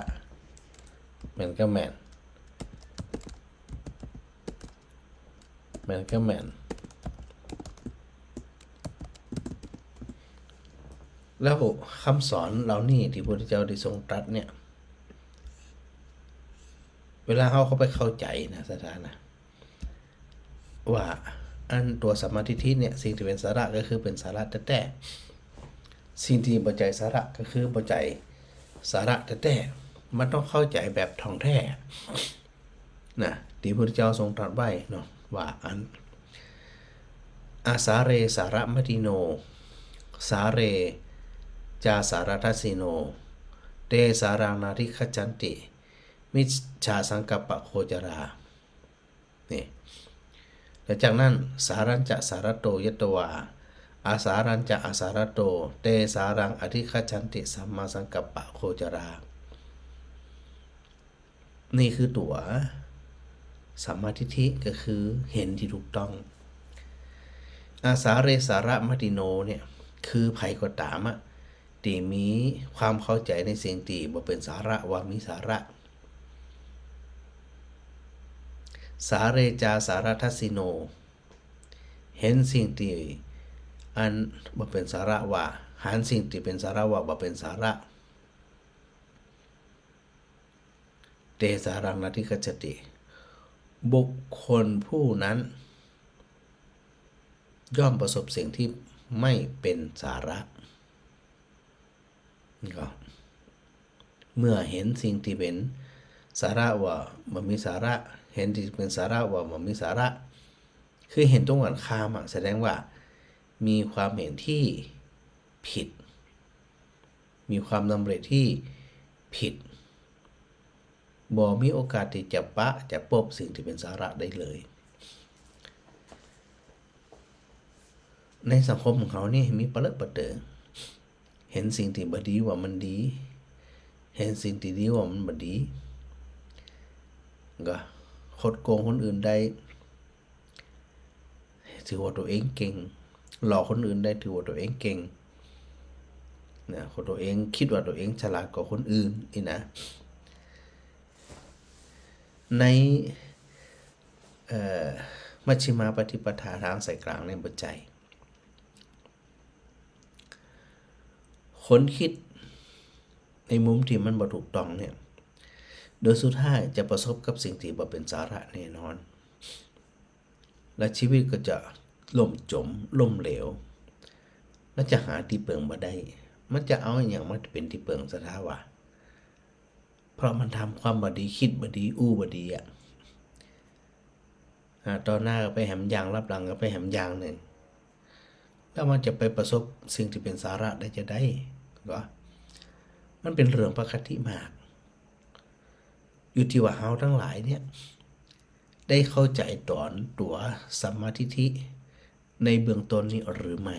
แม่นก็แม่น แม่นก็แม่น แล้วกำสอนเหล่านี้ตี้พระพุทธเจ้าได้ทรงตรัสเนี่ย เวลาเฮาเข้าไปเข้าใจ๋นะ ศรัทธานะ ว่าอันตั๋วสัมมาทิฏฐิเนี่ย สิ่งตี้เป๋นสาระก็คือเป๋นสาระแต๊ๆ สิ่งตี้บ่ใจ้สาระก็คือบ่ใจ้สาระแต๊ๆ มันต้องเข้าใจ๋แบบถ่องแท้นะ ตี้พระพุทธเจ้าทรงตรัสไว้เนาะ ว่าอัน อาสาเรสารมติโน สาเรจาสารทัสสิโน เตสารังนาธิคัจฉันติ มิจฉาสังกัปปะโคจรา นี่ แล้วจากนั้น สารัญจะสารัตโตยัตวา อาสารัญจะอาสารัตโต เตสารังอธิคัจฉันติ สัมมาสังกัปปะโคจรา นี่คือตั๋วสัมมาทิฏฐิ ก็คือหันตี้ถูกต้อง อาสาเรสารมติโนเนี่ย คือใผก็ต๋ามอะ ตี้มีความเข้าใจ๋ในสิ่งตี้บ่เป๋นสาระว่ามีสาระ สาเรจาสารทัสสิโน หันสิ่งตี้อันบ่เป๋นสาระว่า หันสิ่งตี้เป๋นสาระว่าบ่เป๋นสาระ เตสารังนาธิคัจฉติ บุคคลผู้นั้น ย่อมประสบสิ่งที่ไม่เป็นสาระ ก็ เมื่อหันสิ่งตี้เป๋นสาระว่าบ่มีสาระ หันตี้เป๋นสาระว่าบ่มีสาระ คือหันตรงกั๋นข้ามอะ แสดงว่ามีความหันตี้ผิด มีความดำริตี้ผิด บ่มีโอกาสตี้จะปะ จะปบสิ่งตี้เป๋นสาระได้เลย ในสังคมของเฮานี่มีปะเลอะปะเต๋อ หันสิ่งตี้บ่ดีว่ามันดี หันสิ่งตี้ดีว่ามันบ่ดี ก็คดโกงคนอื่นได้ ถือว่าตั๋วเองเก่ง หลอกคนอื่นได้ ถือว่าตั๋วเองเก่ง นะ คนตั๋วเอง กึ๊ดว่าตั๋วเองฉลาดกว่าคนอื่น อี้นะ ใน เอ่อ มัชฌิมาปฏิปทา ตางสายก๋างเนี่ย บ่ใจ้ คนกึ๊ดในมุมตี้มันบ่ถูกต้องเนี่ย โดยสุดท้ายจะประสบกับสิ่งตี้บ่เป๋นสาระแน่นอน และชีวิตก็จะล่มจ๋ม ล้มเหลว และจะหาตี้เปิงบ่ได้ มันจะเอาอะหยังมาเป๋นตี้เปิงสาระวะ เพราะมันทำความบ่ดี กึ๊ดบ่ดี อู้บ่ดีอะ อ่า ต่อหน้าก็ไปแหมอย่าง ลับหลังก็ไปแหมอย่างนึ่ง แล้วมันจะไปประสบสิ่งตี้เป๋นสาระได้จาใด ก็ มันเป๋นเรื่องปกติมาก อยู่ตี้ว่าเฮาตังหลายเนี่ย ได้เข้าใจ๋ต๋อนตั๋วสัมมาทิฏฐิในเบื้องต้นนี้หรือไม่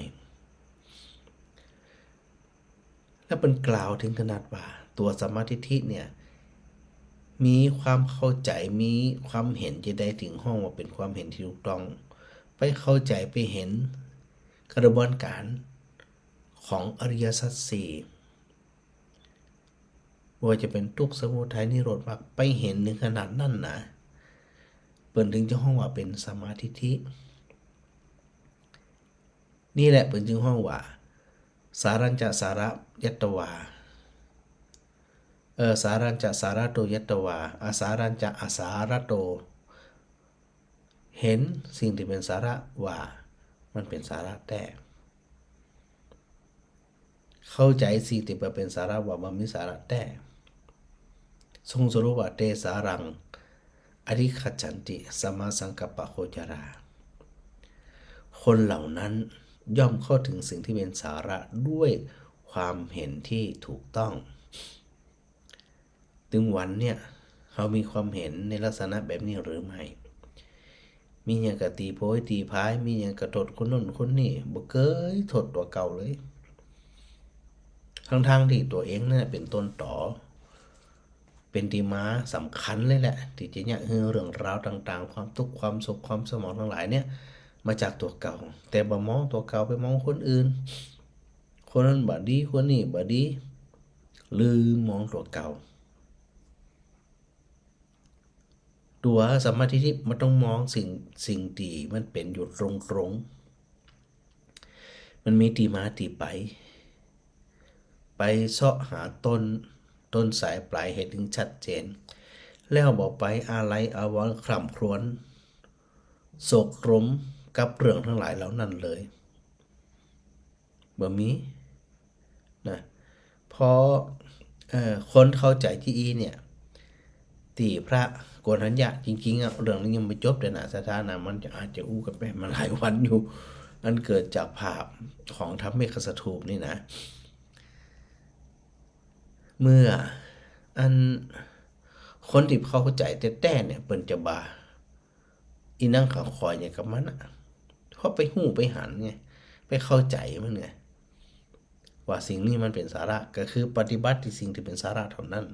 และเปิ้นกล่าวเถิงขนาดว่าตั๋วสัมมาทิฏฐิเนี่ย มีความเข้าใจ๋ มีความหันจาใดเถิงฮ้องว่าเป๋นความหันตี้ถูกต้อง ไปเข้าใจ๋ ไปหันกระบวนก๋านของอริยสัจสี่ บ่ว่าจะเป๋นทุกข์ สมุทัย นิโรธ มรรค ไปหันเถิงขนาดนั้นนะ เปิ้นเถิงจะฮ้องว่าเป๋นสัมมาทิฏฐิ นี่แหละเปิ้นจึงฮ้องว่า สารัญจะสาระยัตตวา เอ่อ สารัญจะสาระโตยัตตวา อสารัญจะอสาระโต หันสิ่งตี้เป๋นสาระว่ามันเป๋นสาระแต๊ เข้าใจ๋สิ่งตี้บ่เป๋นสาระว่าบ่มีสาระแต๊ ทรงสรุปว่า เตสารังอธิคัจฉันติ สัมมาสังกัปปะโคจรา คนเหล่านั้นย่อมเข้าเถิงสิ่งตี้เป๋นสาระด้วยความหันตี้ถูกต้อง ตึงวันเนี่ย เฮามีความหันในลักษณะแบบนี้หรือไม่ มีหยังก็ตีโพยตีพาย มีหยังก็โทษคนโน้นคนนี้ บ่เกยโทษตั๋วเก่าเลย ตังๆ ตี้ตั๋วเองเนี่ยเป๋นต้นตอ เป๋นตี้มาสำคัญเลยแหละ ตี้จะเยียะหื้อเรื่องราวต่างๆ ความตุ๊กข์ ความโศก ความเศร้าหมองตังหลายเนี่ย มาจากตั๋วเก่า แต่บ่มองตั๋วเก่า ไปมองคนอื่น คนนั้นบ่ดี คนนี้บ่ดี ลืมมองตั๋วเก่า ตั๋วสัมมาทิฏฐิมันต้องมองสิ่ง สิ่งตี้มันเป๋นอยู่ตรงๆ มันมีตี้มาตี้ไป ไปเซาะหาต้น ต้นสายปลายเหตุหื้อชัดเจน แล้วบ่ไปอาลัยอาวรณ์คร่ำครวญ โศกตรมกับเรื่องตังหลายเหล่านั้นเลย บ่มี นะ เพราะ เอ่อ คนเข้าใจ๋ตี้อี้เนี่ย ตี้พระโกณฑัญญะ จริงๆ อะ เรื่องนี้ยังบ่จบเตื้อนะ ศรัทธานะ มันจะ อาจจะอู้กั๋นไปมาหลายวันอยู่ อันเกิดจากภาพของธรรมเมฆสถูปนี่นะ เมื่ออันคนตี้เข้าใจ๋แต๊ๆ เนี่ย เปิ้นจะบ่า อี้หนังขาวขอยหยังกับมันอะ เพราะไปฮู้ไปหันไง ไปเข้าใจ๋มันไง ว่าสิ่งนี้มันเป๋นสาระ ก็คือปฏิบัติตี้สิ่งตี้เป๋นสาระเต้านั้น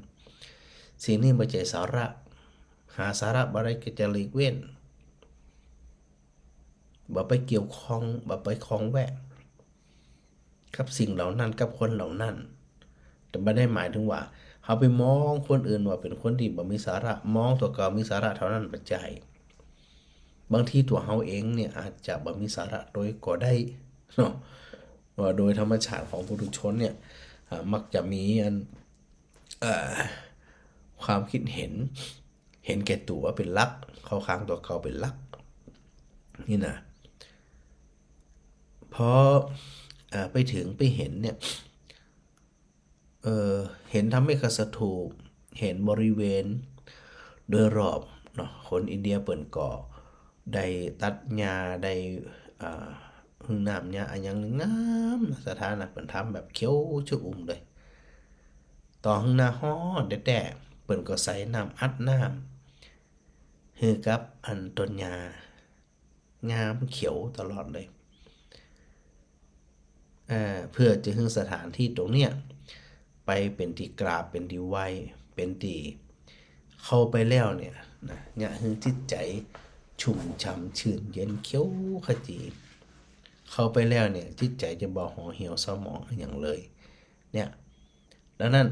สิ่งนี้บ่ใจ้สาระ หาสาระบ่ได้ก็จะหลีกเว้น บ่ไปเกี่ยวข้อง บ่ไปคองแวะ กับสิ่งเหล่านั้น กับคนเหล่านั้น แต่บ่ได้หมายเถิงว่า เฮาไปมองคนอื่นว่าเป๋นคนตี้บ่มีสาระ มองตั๋วเก่ามีสาระเต้านั้น บ่ใจ้ บางทีตั๋วเฮาเองเนี่ยอาจจะบ่มีสาระโดยก็ได้เนาะ ว่าโดยธรรมชาติของปุถุชนเนี่ย อ่า มักจะมีอัน เอ่อ ความกึ๊ดหัน หันแก่ตั๋วเป๋นหลัก เข้าข้างตั๋วเก่าเป๋นหลัก นี่นะ พอ เอ่อ ไปเถิงไปหันเนี่ย เอ่อ หันธรรมิกสถูป หันบริเวณโดยรอบเนาะ คนอินเดียเปิ้นก็ได้ตัดหญ้า ได้ อ่า หึงน้ำหญ้าอะหยังงามนะ ศรัทธานะ เปิ้นทำแบบเขียวชอุ่มเลย ต่อหึงหน้าฮ้อนแต๊ๆ เปิ้นก็ใส่น้ำอัดน้ำหื้อกับอันต้นหญ้า งามเขียวตลอดเลย เอ่อ เพื่อจะหื้อสถานที่ตรงเนี้ย ไปเป๋นตี้กราบ เป๋นตี้ไหว้ เป๋นตี้เข้าไปแล้วเนี่ยนะ เยียะหื้อจิตใจ๋ชุ่มฉ่ำชื่นเย็นเขียวขจี เข้าไปแล้วเนี่ย จิตใจ๋จะบ่ห่อเหี่ยวเศร้าหมองอะหยังเลย เนี่ย ดังนั้น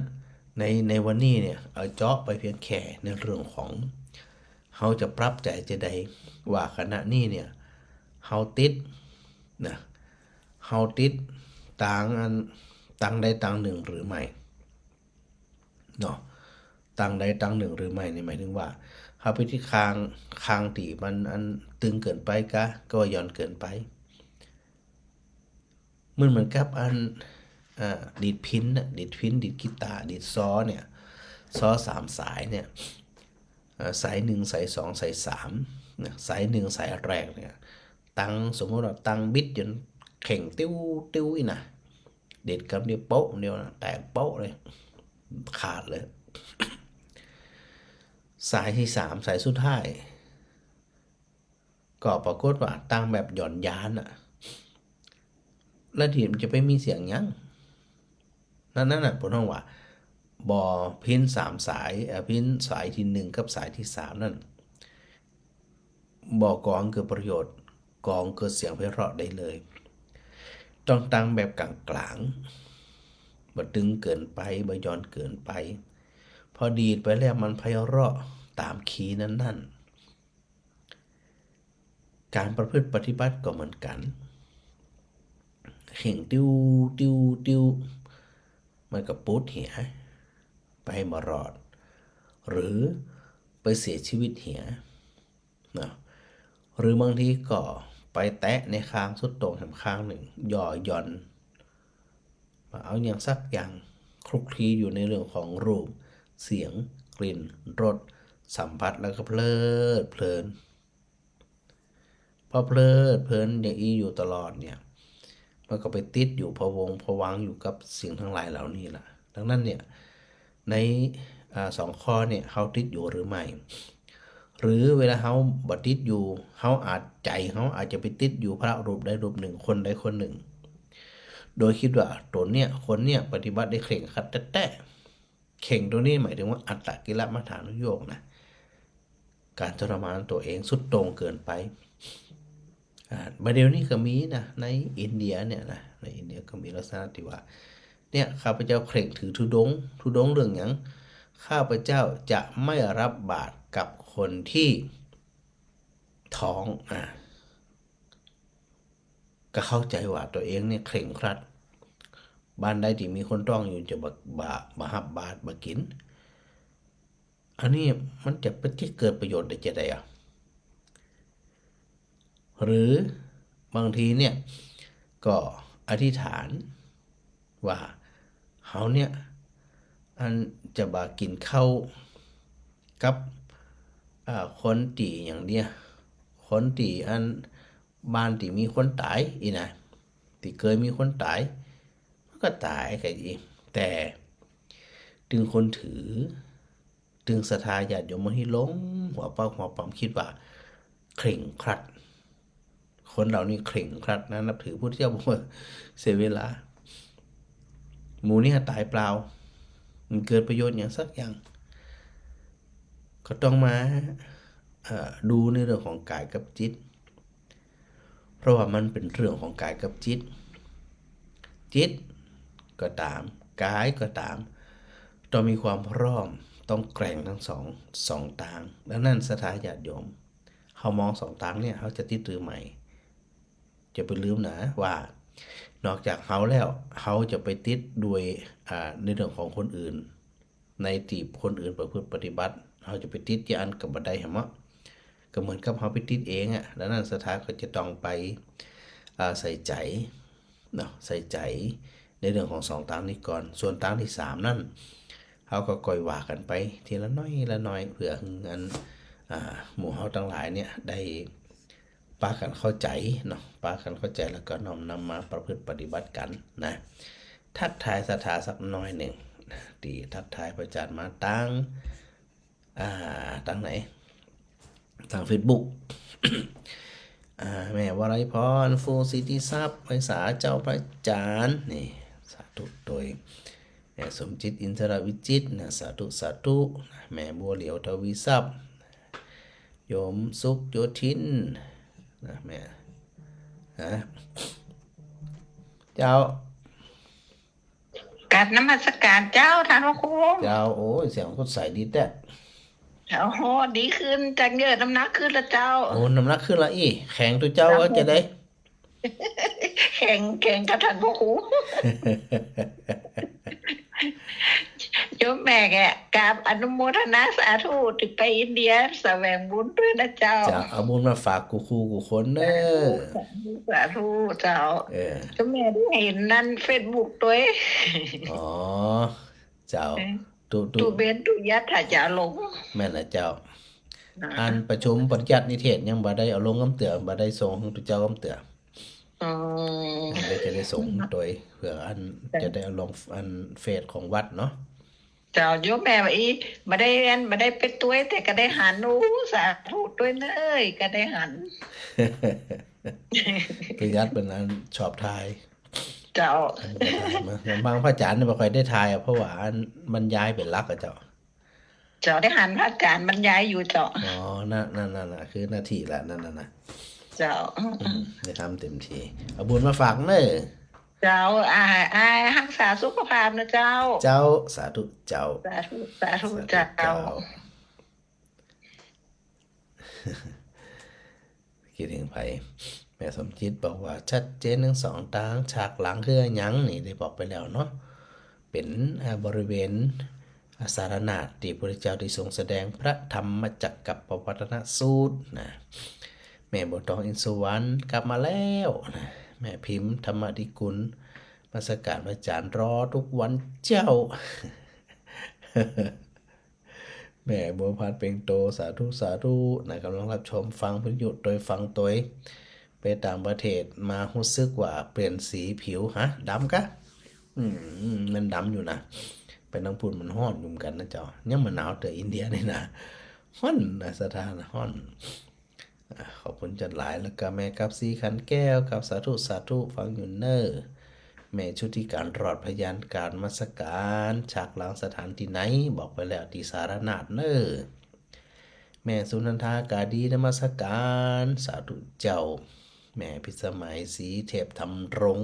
ใน ในวันนี้เนี่ย เอาเจาะไปเพียงแค่ในเรื่องของ เฮาจะปรับใจ๋จะใด ว่าขณะนี้เนี่ย เฮาติดนะ เฮาติดตางอัน ตางใดตางนึ่งหรือไม่เนาะ ตางใดตางนึ่งหรือไม่นี่หมายถึงว่า เฮาไปติดข้าง ข้างตี้มันอันตึงเกินไปกา กาว่าหย่อนเกินไป เหมือน เหมือนกับอัน เอ่อ ดีดพิณน่ะ ดีดพิณ ดีดกีตาร์ ดีดซอเนี่ย ซอสามสายเนี่ย เอ่อ สายนึ่ง สายสอง สายสามนะ สายนึ่ง สายแรกเนี่ย ตัง สมมุติว่าตังบิดจนเข่งติ้วๆ อี้นะ ดีดกำเดียวโป๊ะเดียวนะ แตกโป๊ะเลย ขาดเลย สายตี้สาม สายสุดท้าย ก็ปรากฏว่าตังแบบหย่อนยานน่ะ แล้วตี้มันจะไปมีเสียงหยัง นั่น นั่นน่ะ เปิ้นฮ้องว่า บ่พิณสามสาย เอ่อ พิณสายตี้นึ่งกับสายตี้สามนั่น บ่ก่อหื้อเกิดประโยชน์ ก่อหื้อเกิดเสียงไพเราะได้เลย ต้องตังแบบก๋างๆ บ่ตึงเกินไป บ่หย่อนเกินไป พอดีดไปแล้วมันไพเราะต๋ามคีย์นั้นๆ ก๋านประพฤติปฏิบัติก็เหมือนกั๋น เข่งติ้ว ติ้ว ติ้ว มันก็ปุดเหีย ไปบ่รอด หรือไปเสียชีวิตเหียเนาะ หรือบางทีก็ไปแตะในข้างสุดโต่งแหมข้างนึ่ง ย่อหย่อน บ่เอาหยังสักอย่าง คลุกคลีอยู่ในเรื่องของรูป เสียง กลิ่น รส สัมผัส แล้วก็เพลิดเพลิน พอเพลิดเพลินอย่างอี้อยู่ตลอดเนี่ย มันก็ไปติดอยู่พะวงพะวังอยู่กับสิ่งทั้งหลายเหล่านี้ล่ะ ดังนั้นเนี่ย ใน อ่า สองข้อเนี่ย เฮาติดอยู่หรือไม่ หรือเวลาเฮาบ่ติดอยู่ เฮาอาจ ใจ๋เฮาอาจจะไปติดอยู่พระรูปใดรูปนึ่ง คนใดคนนึ่ง โดยกึ๊ดว่าต๋นเนี่ย คนเนี่ยปฏิบัติได้เคร่งครัดแต๊ๆ เข่งตรงนี้หมายถึงว่าอัตตกิลมัฏฐานุโยคนะ ก๋านทรมานตั๋วเองสุดโต่งเกินไป อ่า บ่าเดี่ยวนี้ก็มีนะ ในอินเดียเนี่ยนะ ในอินเดียก็มีลักษณะตี้ว่า เนี่ย ข้าพเจ้าเคร่งถือธุดงค์ ธุดงค์เรื่องหยัง ข้าพเจ้าจะไม่รับบาตรกับคนตี้ท้อง อ่า ก็เข้าใจ๋ว่าตั๋วเองเนี่ยเคร่งครัด บ้านใดตี้มีคนท้องอยู่จะบ่ บ่ บ่ฮับบาตร บ่กิ๋น อันนี้มันจะไปเกิดประโยชน์ได้จะใดอะ หรือบางทีเนี่ย ก็อธิษฐานว่า เฮาเนี่ย อันจะบ่กิ๋นข้าวกับ อ่า คนตี้อย่างเดียว คนตี้อัน บ้านตี้มีคนต๋ายอี้นะ ตี้เกยมีคนต๋าย มันก็ต๋ายกั๋นอี้ แต่ ตึงคนถือ ตึงศรัทธาญาติโยมบางทีหลงหัวปักหัวปั๊ม กึ๊ดว่าเคร่งครัด คนเหล่านี้เคร่งครัดนะ นับถือพุทธเจ้าบ่ เสียเวลา หมู่เนี่ยต๋ายเปล่า มันเกิดประโยชน์หยังสักอย่าง ก็ต้องมา เอ่อ ดูในเรื่องของก๋ายกับจิต เพราะว่ามันเป๋นเรื่องของก๋ายกับจิต จิตก็ต๋าม ก๋ายก็ต๋าม ต้องมีความพร้อม ต้องแกร่งตึงสอง สองตาง ดังนั้นศรัทธาญาติโยม เฮามองสองตางเนี่ย เฮาจะติดหรือไม่ จะไปลืมนะว่า นอกจากเฮาแล้ว เฮาจะไปติดด้วย อ่า ในเรื่องของคนอื่น ในตี้คนอื่นประพฤติปฏิบัติ เฮาจะไปติดอย่างอั้นก็บ่ได้หะเมาะ ก็เหมือนกับเฮาไปติดเองอะ ดังนั้นศรัทธาก็จะต้องไป อ่า ใส่ใจ๋เนาะ ใส่ใจ๋ในเรื่องของสองตางนี้ก่อน ส่วนตางตี้สามนั้น เฮาก็ก้อยว่ากั๋นไปทีละน้อยละน้อย เปื้อหื้ออัน อ่า หมู่เฮาตังหลายเนี่ยได้ปากั๋นเข้าใจ๋เนาะ ปากั๋นเข้าใจ๋แล้วก็น้อมนำมาประพฤติปฏิบัติกั๋นนะ ทักทายศรัทธาสักน้อยนึ่งนะ ตี้ทักทายพระอาจ๋ารย์มาตาง อ่า ตางไหน ตางเฟซบุ๊ก อ่า แม่วลัยพร ฟูสิทธิทรัพย์ ไหว้สาเจ้าพระอาจ๋ารย์ นี่ สาธุตวย แม่สมจิต อินทรวิจิตรนะ สาธุ สาธุนะ แม่บัวเหลียว ทวีทรัพย์ โยมสุข โยธินนะ แม่ ฮะ เจ้า กราบนมัสการเจ้า ต้านพระครู เจ้า โอ้ย เสียงสดใสดีแต๊ โอ้โห ดีขึ้น จักเยอะ น้ำหนักขึ้นละเจ้า โอ้ น้ำหนักขึ้นละอี้ แข็งตุ๊เจ้า ครับ ว่าจะได้ แข็ง แข็งกระทั่งพระครู โยมแม่แกกราบอนุโมทนาสาธุ ตี้ไปอินเดียแสวงบุญตวยนะเจ้า เจ้า เอาบุญมาฝากกู้ครูกู้คนเน่อ สาธุ สาธุเจ้า เออ โยมแม่ได้หันนั่นเฟซบุ๊กตวย อ๋อ เจ้า เออ ตุ๊ ตุ๊ ตุ๊เบญตุ๊ยัตถาจารงค์ แม่นละเจ้า อ่า อันประชุมปริยัตินิเทศยังบ่ได้เอาลงกำเตื้อ บ่ได้ส่งหื้อตุ๊เจ้ากำเตื้อ อ๋อ เดี๋ยวจะได้ส่งตวย เปื้ออัน เจ้า จะได้เอาลงอันเฟซของวัดเนาะ เจ้า โยมแม่ว่าอี้ บ่ได้อัน บ่ได้ไปตวย แต่ก็ได้หัน โอ้ สาธุตวยเน่อ ก็ได้หัน ปริยัติเปิ้นอันชอบถ่าย เจ้า อันนี้ก็ถ่ายมา บางพระอาจ๋ารย์นี่บ่ค่อยได้ถ่ายอะ เพราะว่าอันบรรยายเป๋นหลักอะเจ้า เจ้า ได้หันพระอาจ๋ารย์บรรยายอยู่เจ้า อ๋อ นั่น นั่น นั่นน่ะ คือหน้าตี้ละ นั่นน่ะนะ เจ้า อืม ได้ทำเต็มตี้ เอาบุญมาฝากเน่อ เจ้า อ่า อ่า ฮักษาสุขภาพนะเจ้า เจ้า สาธุเจ้า สาธุ สาธุ สาธุ เจ้า เจ้า กึ๊ดเถิงใผ แม่สมจิตบอกว่า ชัดเจนตึงสองตาง ฉากหลังคืออะหยัง นี่ได้บอกไปแล้วเนาะ เป๋น อ่า บริเวณ อ่า สารนาถ ตี้พระพุทธเจ้าได้ทรงแสดงพระธรรมจักกัปปวัตตนสูตรนะ แม่บัวตอง อินทร์สุวรรณ กลับมาแล้วนะ แม่พิมพ์ ธรรมดิกุล นมัสการพระอาจ๋ารย์ รอทุกวันเจ้า แม่บัวพันธุ์ เพ็งโต สาธุ สาธุนะ ก่ำลังฮับชมฟังวิทยุตวย ฟังตวย ไปต่างประเทศมาฮู้สึกว่าเปลี่ยนสีผิว ฮะ ดำกะ อืม มันดำอยู่นะ ไปตางปู๊นมันฮ้อนอยู่เหมือนกั๋นนะเจ้า ยังบ่หนาวเตื้ออินเดียนี่นะ ฮ้อนนะ ศรัทธานะ ฮ้อน อ่า ขอบคุณจันหลาย แล้วก็แม่กาบสีขันแก้ว กาบสาธุ สาธุ ฟังอยู่เน่อ แม่ชุติการ รอดพยาน กราบนมัสการ ฉากหลังสถานตี้ไหน บอกไปแล้ว ตี้สารนาถเน่อ แม่สุนันทา กาดี นมัสการ สาธุเจ้า แม่พิสมัย ศรีเทพธำรง น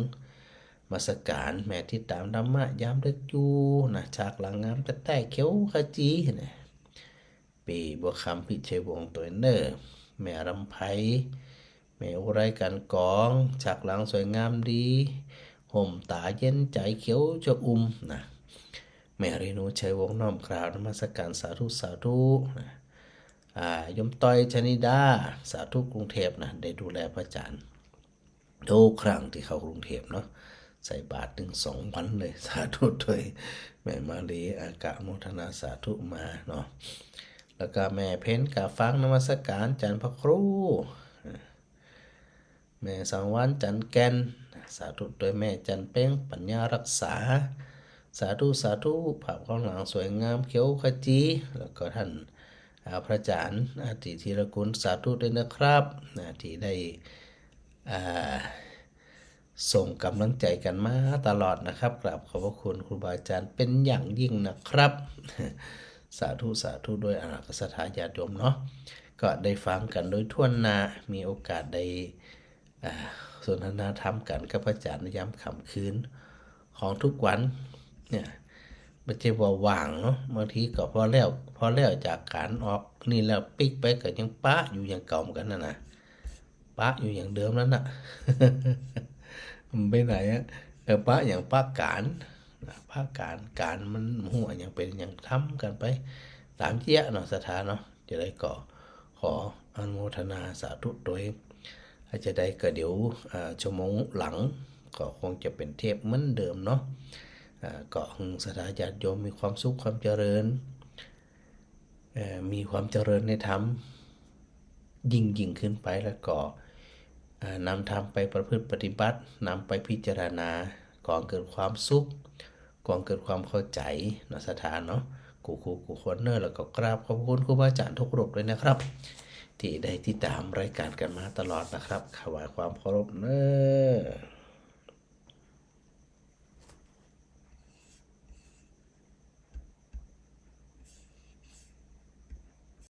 มัสการ แม่ติดต๋ามธรรมะยามดึกอยู่นะ ฉากหลังงามแต๊ๆ เขียวขจีนะ ปี้บัวคำ พิชัยวงศ์ ตวยเน่อ แม่รำไพ แม่อุไร กันกอง ฉากหลังสวยงามดี ห่มต๋าเย็นใจ๋ เขียวชอุ่มนะ แม่เรนู ชัยวงศ์ น้อมกราบนมัสการ สาธุ สาธุนะ อ่า โยมต้อย ชนิดา สาธุ กรุงเทพนะ ได้ดูแลพระอาจ๋ารย์ ทุกครั้งตี้เข้ากรุงเทพฯเนาะ ใส่บาตรตึงสองวันเลย สาธุตวย แม่มาลี อ่า กะโมทนาสาธุมาเนาะ แล้วก็แม่เพ็ญ กาบฟังนมัสการจันพระครู แม่สังวรรค์ จันแก่น สาธุตวย แม่จันเพ็ง ปัญญารักษา สาธุ สาธุ ภาพข้างหลังสวยงามเขียวขจี แล้วก็ท่าน อ่า พระอาจ๋ารย์ อาติธีรกุล สาธุด้วยนะครับ นะ ตี้ได้ อ่า ส่งก๋ำลังใจ๋กั๋นมาตลอดนะครับ กราบขอบพระคุณครูบาอาจ๋ารย์เป๋นอย่างยิ่งนะครับ สาธุ สาธุด้วย อารักขาศรัทธาญาติโยมเนาะ ก็ได้ฟังกั๋นโดยถ้วนหน้า มีโอกาสได้ อ่า สนทนาธรรมกั๋นกับพระอาจ๋ารย์ในยามค่ำคืนของทุกวันเนี่ย บ่ใจ้ว่าว่างเนาะ บางทีก็พอแล้ว พอแล้วจากก๋านออกนี่แล้วปิ๊กไปก็ยังปะอยู่อย่างเก่าเหมือนกั๋นนั่นน่ะ ปะอยู่อย่างเดิมนั่นน่ะ มันไปไหนอะ เออ ปะอย่าง ปะก๋าน นะ ปะก๋าน ก๋านมันหัวอย่างเป๋นอย่างทำกั๋นไปต๋ามเยียะเนาะ ศรัทธาเนาะ จะได้ก็ขออนุโมทนาสาธุตวย อาจจะได้ก็เดี๋ยว อ่า ชั่วโมงหลังก็คงจะเป๋นเทปเหมือนเดิมเนาะ อ่า ก็หื้อศรัทธาญาติโยมมีความสุขความเจริญ เอ่อ มีความเจริญในธรรม ยิ่งๆ ขึ้นไป แล้วก็ เอ่อ นำธรรมไปประพฤติปฏิบัติ นำไปพิจารณา ก่อเกิดความสุข ก่อเกิดความเข้าใจ๋เนาะ ศรัทธาเนาะ กู้ๆ กู้คนเนาะ แล้วก็กราบขอบคุณครูบาอาจ๋ารย์ทุกรูปเลยนะครับ ตี้ได้ติดต๋ามรายก๋านกั๋นมาตลอดนะครับ ถวายความเคารพเนาะ